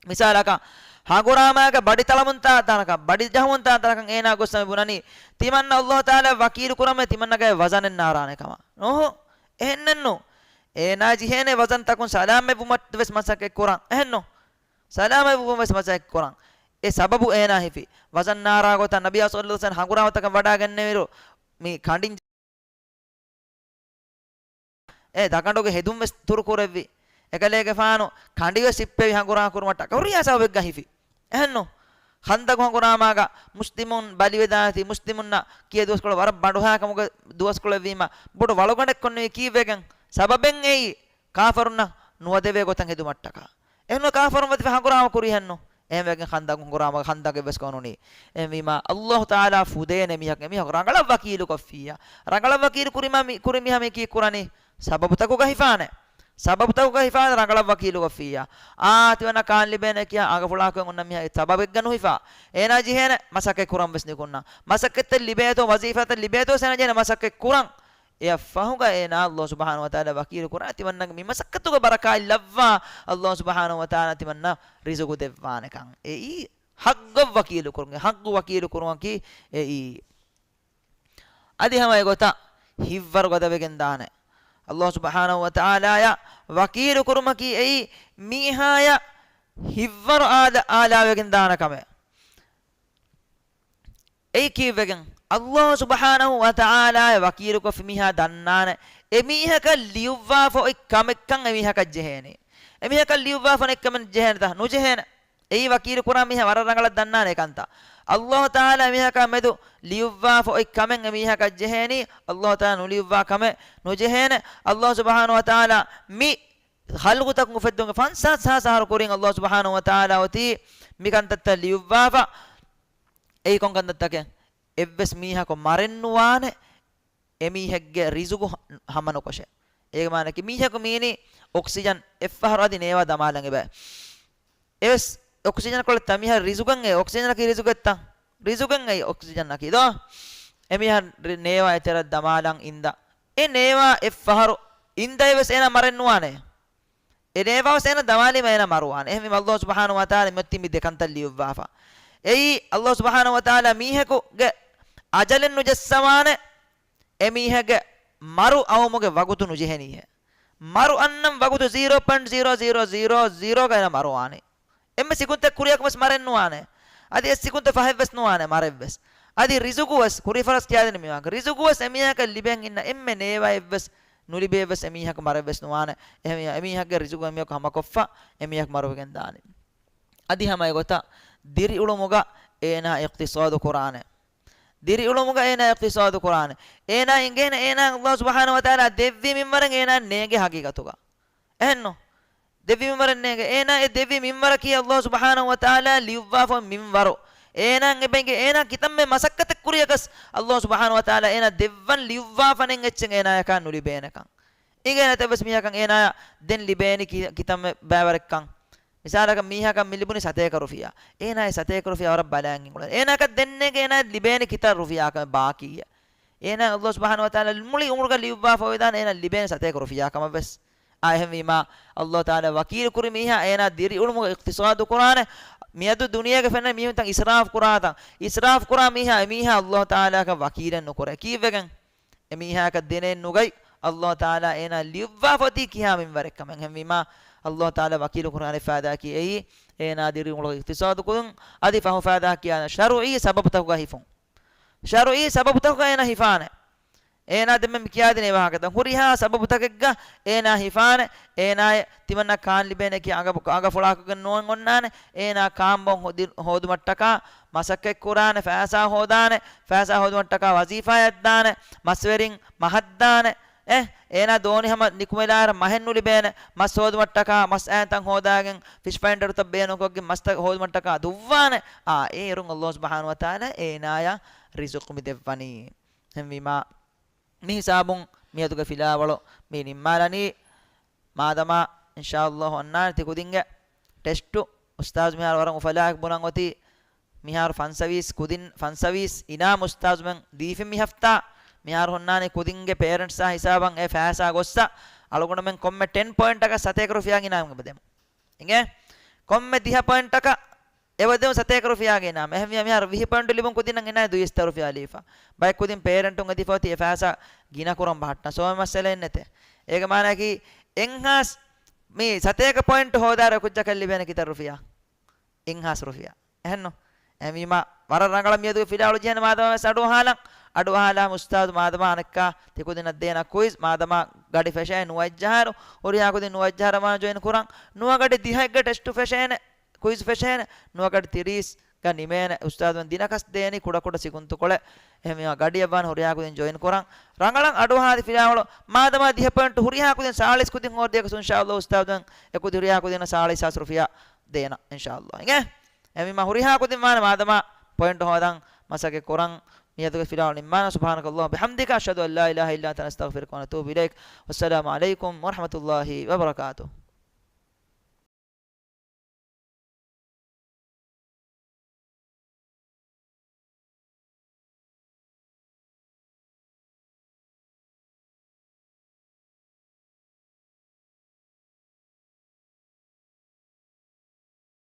މިސާލަކަށް، ހަނގުރާމައިގެ ބަޑި ތަޅަމުންތާ ތަނަކަށް، ބަޑި ޖަހަމުންތާ ތަނަކަށް އޭނާ ގޮސް ބުނަނީ، ތިމަންނަ ﷲ ތަޢާލާ ވަކީލު ކުރަމޭ ތިމަންނަގެ ވަޒަނެއް ނާރާނެ ކަމަށް. ނޫހު، އެހެންނެއްނު. އޭނާ ޖެހޭނެ ވަޒަންތަކުން ސަލާމަތްވުމަށް ވެސް މަސައްކަތް ކުރަން. އެހެންނު؟ ސަލާމަތްވުމަށް ވެސް މަސައްކަތް ކުރަން. އެ ސަބަބު އޭނާ ހިފި. ވަޒަން ނާރާ ގޮތަށް ނަބިއްޔާ ޞައްލަﷲު ޢަލައިހި ވަސައްލަމަ ހަނގުރާމަތަކަށް ވަޑައިގެންނެވިއިރު، މި ކަނޑިން އެ ދަގަނޑުގެ ހެދުން ވެސް ތުރުކުރެއްވި. އެކަލޭގެފާނު ކަނޑިވެސް ހިއްޕެވި ހަނގުރާމަ ކުރުމަށްޓަކާ ހުރިހާ ސަބަބެއްގަ ހިފި. އެހެންނު؟ ޚަންދަގު ހަނގުރާމާގަ މުސްލިމުން ބަލިވެދާނެތީ، މުސްލިމުންނަށް ކިޔޭ ދުވަސްކޮޅު ވަރަށް ބަނޑުހާ ކަމުގެ ދުވަސްކޮޅެއްވީމަ، ބޮޑު ވަޅުގަނޑެއް ކޮންނެވި ކީއްވެގެން؟ ސަބަބެއް އެއީ ކާފަރުންނަށް ނުވަދެވޭ ގޮތަށް ހެދުމަށްޓަކާ. އެހެންނު ކާފަރުން ވަދެފަ ހަނގުރާމަ ކުރީ ހެންނު؟ އެހެންވެގެން ޚަންދަގު ހަނގުރާމަ، ޚަންދަގެއް ވެސް ކޮނުނީ. އެހެންވީމާ، ﷲ ތަޢާލާ ފުދޭނެ މީހަކު، އެމީހަކު ރަނގަޅަށް ވަކީލުކޮށްފިއްޔާ. ރަނގަޅަށް ވަކީލު ކުރިމާ މި، ކުރި މީހާ މި ކީއްކުރަނީ؟ ސަބަބުތަކުގަ ހިފާނެ. ސަބަބުތަކުގަ ހިފާނެ ރަނގަޅަށް ވަކީލުކޮށްފިއްޔާ. އާ، ތިމަންނަ ކާން ލިބޭނެ ކިޔާ އަނގަފުޅާކު އޮންނަ މީހާ އެ ސަބަބެއްގަ ނުހިފާ. އޭނާ ޖެހޭނެ މަސައްކަތް ކުރަން ވެސް ނިކުންނަ. މަސައްކަތްތައް ލިބޭތޯ، ވަޒީފާތައް ލިބޭތޯ އޭނާ ޖެހޭނެ މަސައްކަތް ކުރަން. އެއަށްފަހުގަ އޭނާ ﷲ ސުބްޙާނަހޫ ވަތަޢާލާ ވަކީލު ކުރާ، ތިމަންނަގެ މި މަސައްކަތުގެ ބަރަކާތް ލައްވާ، ﷲ ސުބްޙާނަހޫ ވަތަޢާލާ ތިމަންނަ ރިޒުގު ދެއްވާނެކަން. އެއީ ޙައްޤަށް ވަކީލު ކުރުމުގެ، ޙައްޤު ވަކީލު ކުރުމަކީ އެއީ. އަދި ހަމަ އެގޮތަށް ހިތްވަރު ގަދަވެގެން ދާނެ. ﷲ ސުބްޙާނަހޫ ވަތަޢާލާއަށް ވަކީލު ކުރުމަކީ އެއީ މީހާޔަށް ހިތްވަރު އާދަ-، އާލާވެގެން ދާނެ ކަމެއް. އެއީ ކީއްވެގެން؟ ﷲ ސުބްޙާނަހޫ ވަތަޢާލާއަށް ވަކީލުކޮށްފި މީހާ ދަންނާނެ، އެމީހަކަށް ލިޔުއްވާފަ އޮތް ކަމެއްކަން އެމީހަކަށް ޖެހޭނީ. އެމީހަކަށް ލިޔުއްވާފަ އޮތް ކަމެއް ޖެހޭނެތަ؟ ނުޖެހޭނެ. އެއީ ވަކީލު ކުރާ މީހާ ވަރަށް ރަނގަޅަށް ދަންނާނެ އެކަންތައް. ﷲ ތަޢާލާ އެމީހަކާ މެދު ލިޔުއްވާފަ އޮތް ކަމެއް އެމީހަކަށް ޖެހޭނީ، ﷲ ތަޢާލާ ނުލިޔުއްވާ ކަމެއް ނުޖެހޭނެ. ﷲ ސުބްޙާނަހޫ ވަތަޢާލާ މި ޚަލްޤުތަކުން އުފެއްދުމުގެ ފަންސާސް ހާސް އަހަރު ކުރިން ﷲ ސުބްޙާނަހޫ ވަތަޢާލާ އޮތީ މި ކަންތައްތައް ލިޔުއްވާފަ. އެއީ ކޮން ކަންތައްތަކެއް؟ އެއްވެސް މީހަކު މަރެއްނުވާނެ، އެމީހެއްގެ ރިޒުގު ހަ-، ހަމަނުކޮށެ. އޭގެ މާނައަކީ މީހަކު މީނީ އޮކްސިޖަން އެއްފަހަރު އަދި ނޭވާ ދަމާލަން އެބަ. އެވެސް އޮކްސިޖަން ކޮޅެއްތަ މީހާ ރިޒުގަން އެ އޮކްސިޖަނަކީ ރިޒުގެއްތަ؟ ރިޒުގަން އެ އޮކްސިޖަނަކީ ދޯ؟ އެމީހާ ރި-، ނޭވާ އެތެރެ ދަމާލަން އިންދަ. އެ ނޭވާ އެއްފަހަރު އިންދައި ވެސް އޭނާ މަރެއްނުވާނެ. އެ ނޭވާވެސް އޭނާ ދަމާލީމަ އޭނާ މަރުވާނެ. އެހެންވީމަ ﷲ ސުބްޙާނަހޫ ވަތަޢާލާ މިއޮތީ މި ދެކަންތައް ލިޔުއްވާފަ. އެއީ ﷲ ސުބްޙާނަހޫ ވަތަޢާލާ މީހަކުގެ އަޖަލެއް ނުޖައްސަވާނެ، އެމީހެއްގެ މަރު އައުމުގެ ވަގުތު ނުޖެހެނީހޭ. މަރު އަންނަން ވަގުތު ޒީރޯ ޕޮއިންޓް ޒީރޯ ޒީރޯ ޒީރޯ ޒީރޯގަ އޭނާ މަރުވާނެ. އެންމެ ސިކުންތެއް ކުރިއަކު ވެސް މަރެއްނުވާނެ. އަދި އެއް ސިކުންތެއް ފަހެއް ވެސް ނުވާނެ މަރެއްވެސް. އަދި ރިޒުގު ވެސް ކުރީ ފަރާތް ކިޔާދިން މިވާނެ. ރިޒުގު ވެސް އެމީހަކަށް ލިބެން އިންނަ އެންމެ ނޭވާއެއްވެސް ނުލިބޭ ވެސް އެމީހަކު މަރެއްވެސް ނުވާނެ. އެހެންވެ، އެމީހަކުގެ ރިޒުގު އެމީހަކު ހަމަކޮށްފަ، އެމީހަކު މަރުވެގެން ދާނެ. އަދި ހަމަ އެގޮތަށް ދިރިއުޅުމުގަ އޭނާ އިޤްތިޞާދު ކުރާނެ. ދިރިއުޅުމުގަ އޭނާ އިޤްތިޞާދު ކުރާނެ. އޭނާ އިނގޭނެ އޭނާ ﷲ ސުބްޙާނަހޫ ވަތަޢާލާ ދެއްވި މިންވަރެއް އޭނާ ނޭނގޭ ހަގީގަތުގަ. އެހެންނު؟ ދެއްވި މިންވަރެއް ނޭނގޭ. އޭނާ އެ ދެއްވި މިންވަރަކީ ﷲ ސުބްޙާނަހޫ ވަތަޢާލާ ލިޔުއްވާފަ މިންވަރު. އޭނާ އެބައިނގޭ އޭނާ ކިތަންމެ މަސައްކަތެއް ކުރިޔަކަސް ﷲ ސުބްޙާނަހޫ ވަތަޢާލާ އޭނާ ދެއްވަން ލިޔުއްވާފަ ނެތް އެއްޗެއް އޭނާޔަކާ ނުލިބޭނެކަން. އިނގޭނެ އެތައް ވެސް މީހަކަށް އޭނާޔަށް ދެން ލިބޭނީ ކި-، ކިތަންމެ ބައިވަރެއްކަން. މިސާލަކަށް މީހަކަށް މި ލިބުނީ ސަތޭކަ ރުފިޔާ. އޭނާ އެ ސަތޭކަ ރުފިޔާ ވަރަށް ބަލައިން އިނގުޅެ. އޭނާއަކަށް ދެންނޭނގެ އޭނާ ލިބޭނީ ކިތައް ރުފިޔާކަމެއް ބާކީއެއް. އޭނާ ﷲ ސުބްޙާނަހޫ ވަތަޢާލާ މުޅި އުމުރުގަ ލިޔުއްވާފަ އޮވެދާނެ އޭނާ ލިބޭނީ ސަތޭކަ ރުފިޔާ ކަމަށް ވެސް. އާ، އެހެންވީމާ، ﷲ ތަޢާލާ ވަކީލު ކުރި މީހާ އޭނާ ދިރިއުޅުމުގަ އިޤްތިޞާދު ކުރާނެ. މިއަދު ދުނިޔޭގެ ފެންނަ މީހުންތައް އިސްރާފް ކުރާތަން، އިސްރާފް ކުރާ މީހާ، އެމީހާ ﷲ ތަޢާލާއަކަށް ވަކީލެއް ނުކުރޭ. ކީއްވެގެން؟ އެމީހާއަކަށް ދެނެއް ނުގަތް، ﷲ ތަޢާލާ އޭނާ ލިޔުއްވާފަ އޮތީ ކިހާ މިންވަރެއް ކަމެއް. އެހެންވީމާ، ﷲ ތަޢާލާ ވަކީލު ކުރާނެ ފައިދާއަކީ އެއީ، އޭނާ ދިރިއުޅުމުގަ އިޤްތިޞާދު ކުރުން، އަދި ފަހު ފައިދާއަކީ ޝަރުޢީ ސަބަބުތަކުގަ ހިފުން. ޝަރުޢީ ސަބަބުތަކުގަ އޭނާ ހިފާނެ. އޭނާ ދެންމެ މި ކިޔާދިނޭ ވާހަކަތައް ހުރިހާ ސަބަބުތަކެއްގަ އޭނާ ހިފާނެ، އޭނާއަށް ތިމަންނަ ކާން ލިބޭނެކި އަނގަ، އަނގަފުޅާކުގެން ނޫން އޮންނާނެ، އޭނާ ކާންބޯން ހޯދި-، ހޯދުމަށްޓަކާ މަސައްކަތްކުރާނެ، ފައިސާ ހޯދާނެ، ފައިސާ ހޯދުމަށްޓަކާ ވަޒީފާއަށް ދާނެ، މަސްވެރިން މަހަށްދާނެ، އެ، އޭނާ ދޯނި ހަމަ ނިކުމެލާއިރަށް މަހެއް ނުލިބޭނެ، މަސް ހޯދުމަށްޓަކާ މަސް އައިންތަން ހޯދާގެން ފިޝް ފައިންޑަރުތައް ބޭނުންކޮށްގެން މަސްތައް ހޯދުމަށްޓަކާ ދުއްވާނެ. އާ، އޭރުން ﷲ ސުބްޙާނަހޫ ވަތަޢާލާ އޭނާޔަށް ރިޒުޤު މި ދެއްވަނީ. އެހެންވީމާ، މި ހިސާބުން މިއަދުގެ ފިލާވަޅު މި ނިންމާލަނީ. މާދަމާ އިންޝާﷲ އަންނާނެ ތި ކުދިންގެ ޓެސްޓު އުސްތާޒު މިހާރު ވަރަށް އުފަލާއެކު ބުނަން އޮތީ. މިހާރު ފަންސަވީސް ކުދިން، ފަންސަވީސް އިނާމު އުސްތާޒުމެން ދީފިން މި ހަފްތާ. މިހާރު ހުންނާނީ ކުދިންގެ ޕޭރެންޓްސްއާ ހިސާބަށް އެ ފައިސާ ގޮއްސަ. އަޅުގަނޑުމެން ކޮންމެ ޓެން ޕޮއިންޓަކަށް ސަތޭކަ ރުފިޔާ އިނާމު އެބަދެމު. އިނގޭ؟ ކޮންމެ ދިހަ ޕޮއިންޓަކަށް އެބަދެމު ސަތޭކަ ރުފިޔާގެ އިނާމު. އެހެންވިޔާ މިހާރު ވިހި ޕޮއިންޓު ލިބުން ކުދިންނަށް އިނާމު ދުއިސައްތަ ރުފިޔާ ލީފަ. ބައެއް ކުދިން ޕޭރެންޓުން އެދިފަ އޮތީ އެ ފައިސާ ގިނަ ކުރަން ބަހައްޓަން. ސޯމެ މައްސަލައެއް ނެތޭ. އޭގެ މާނައަކީ އެންހާސް މި ސަތޭކަ ޕޮއިންޓު ހޯދާއިރު ކުއްޖަކަށް ލިބޭނެ ކިތައް ރުފިޔާ؟ އެންހާސް ރުފިޔާ. އެހެންނު؟ އެހެންވީމާ، ވަރަށް ރަނގަޅަށް މިއަދުގެ ފިލާވަޅު ޖެހޭނެ މާދަމާ ވެސް އަޑުއަހާލަން. އަޑުއަހާލާ އުސްތާޒު މާދަމާ އަނެއްކާ ތިކުދިންނަށް ދޭނަ ކުއިޒް، މާދަމާ ގަޑި ފެށޭ ނުވައްޖަހާއިރު، ހުރިހާ ކުދިން ނުވައްޖަހާއިރަށް ވާން ޖޮއިން ކުރަން. ނުވަ ގަޑި ދިހައެއްގަ ޓެސްޓު ފެށޭނެ، ކުއިޒް ފެށޭނެ، ނުވަ ގަޑި ތިރީސް ގަ ނިމޭނެ. އުސްތާޒުމެން ދިނަކަސް ދޭނީ ކުޑަކުޑަ ސިކުންތުކޮޅެއް. އެހެންވީމާ ގަޑިއަށް ވާން ހުރިހާ ކުދިން ޖޮއިން ކުރަން. ރަނގަޅަށް އަޑުއަހާލި ފިލާވަޅު މާދަމާ ދިހަ ޕޮއިންޓު ހުރިހާ ކުދިން ސާޅީސް ކުދިން ހޯދިޔަކަސް އިންޝާﷲ އުސްތާޒުމެން އެކުދި ހުރިހާ ކުދިންނަށް ސާޅީސް ހާސް ރުފިޔާ ދޭނަ އިންޝާﷲ. އިނގޭ؟ އެހެންވީމާ ހުރިހާ ކުދިން ވާނެ މާދަމާ ޕޮއިންޓު ހޯދަން މަސައްކަތް ކުރަން. މިއަދުގެ ފިލާވަޅު ނިންމާނަ. سبحانك اللهم وبحمدك، أشهد أن لا إله إلا أنت، نستغفرك ونتوب إليك. والسلام عليكم ورحمة الله وبركاته.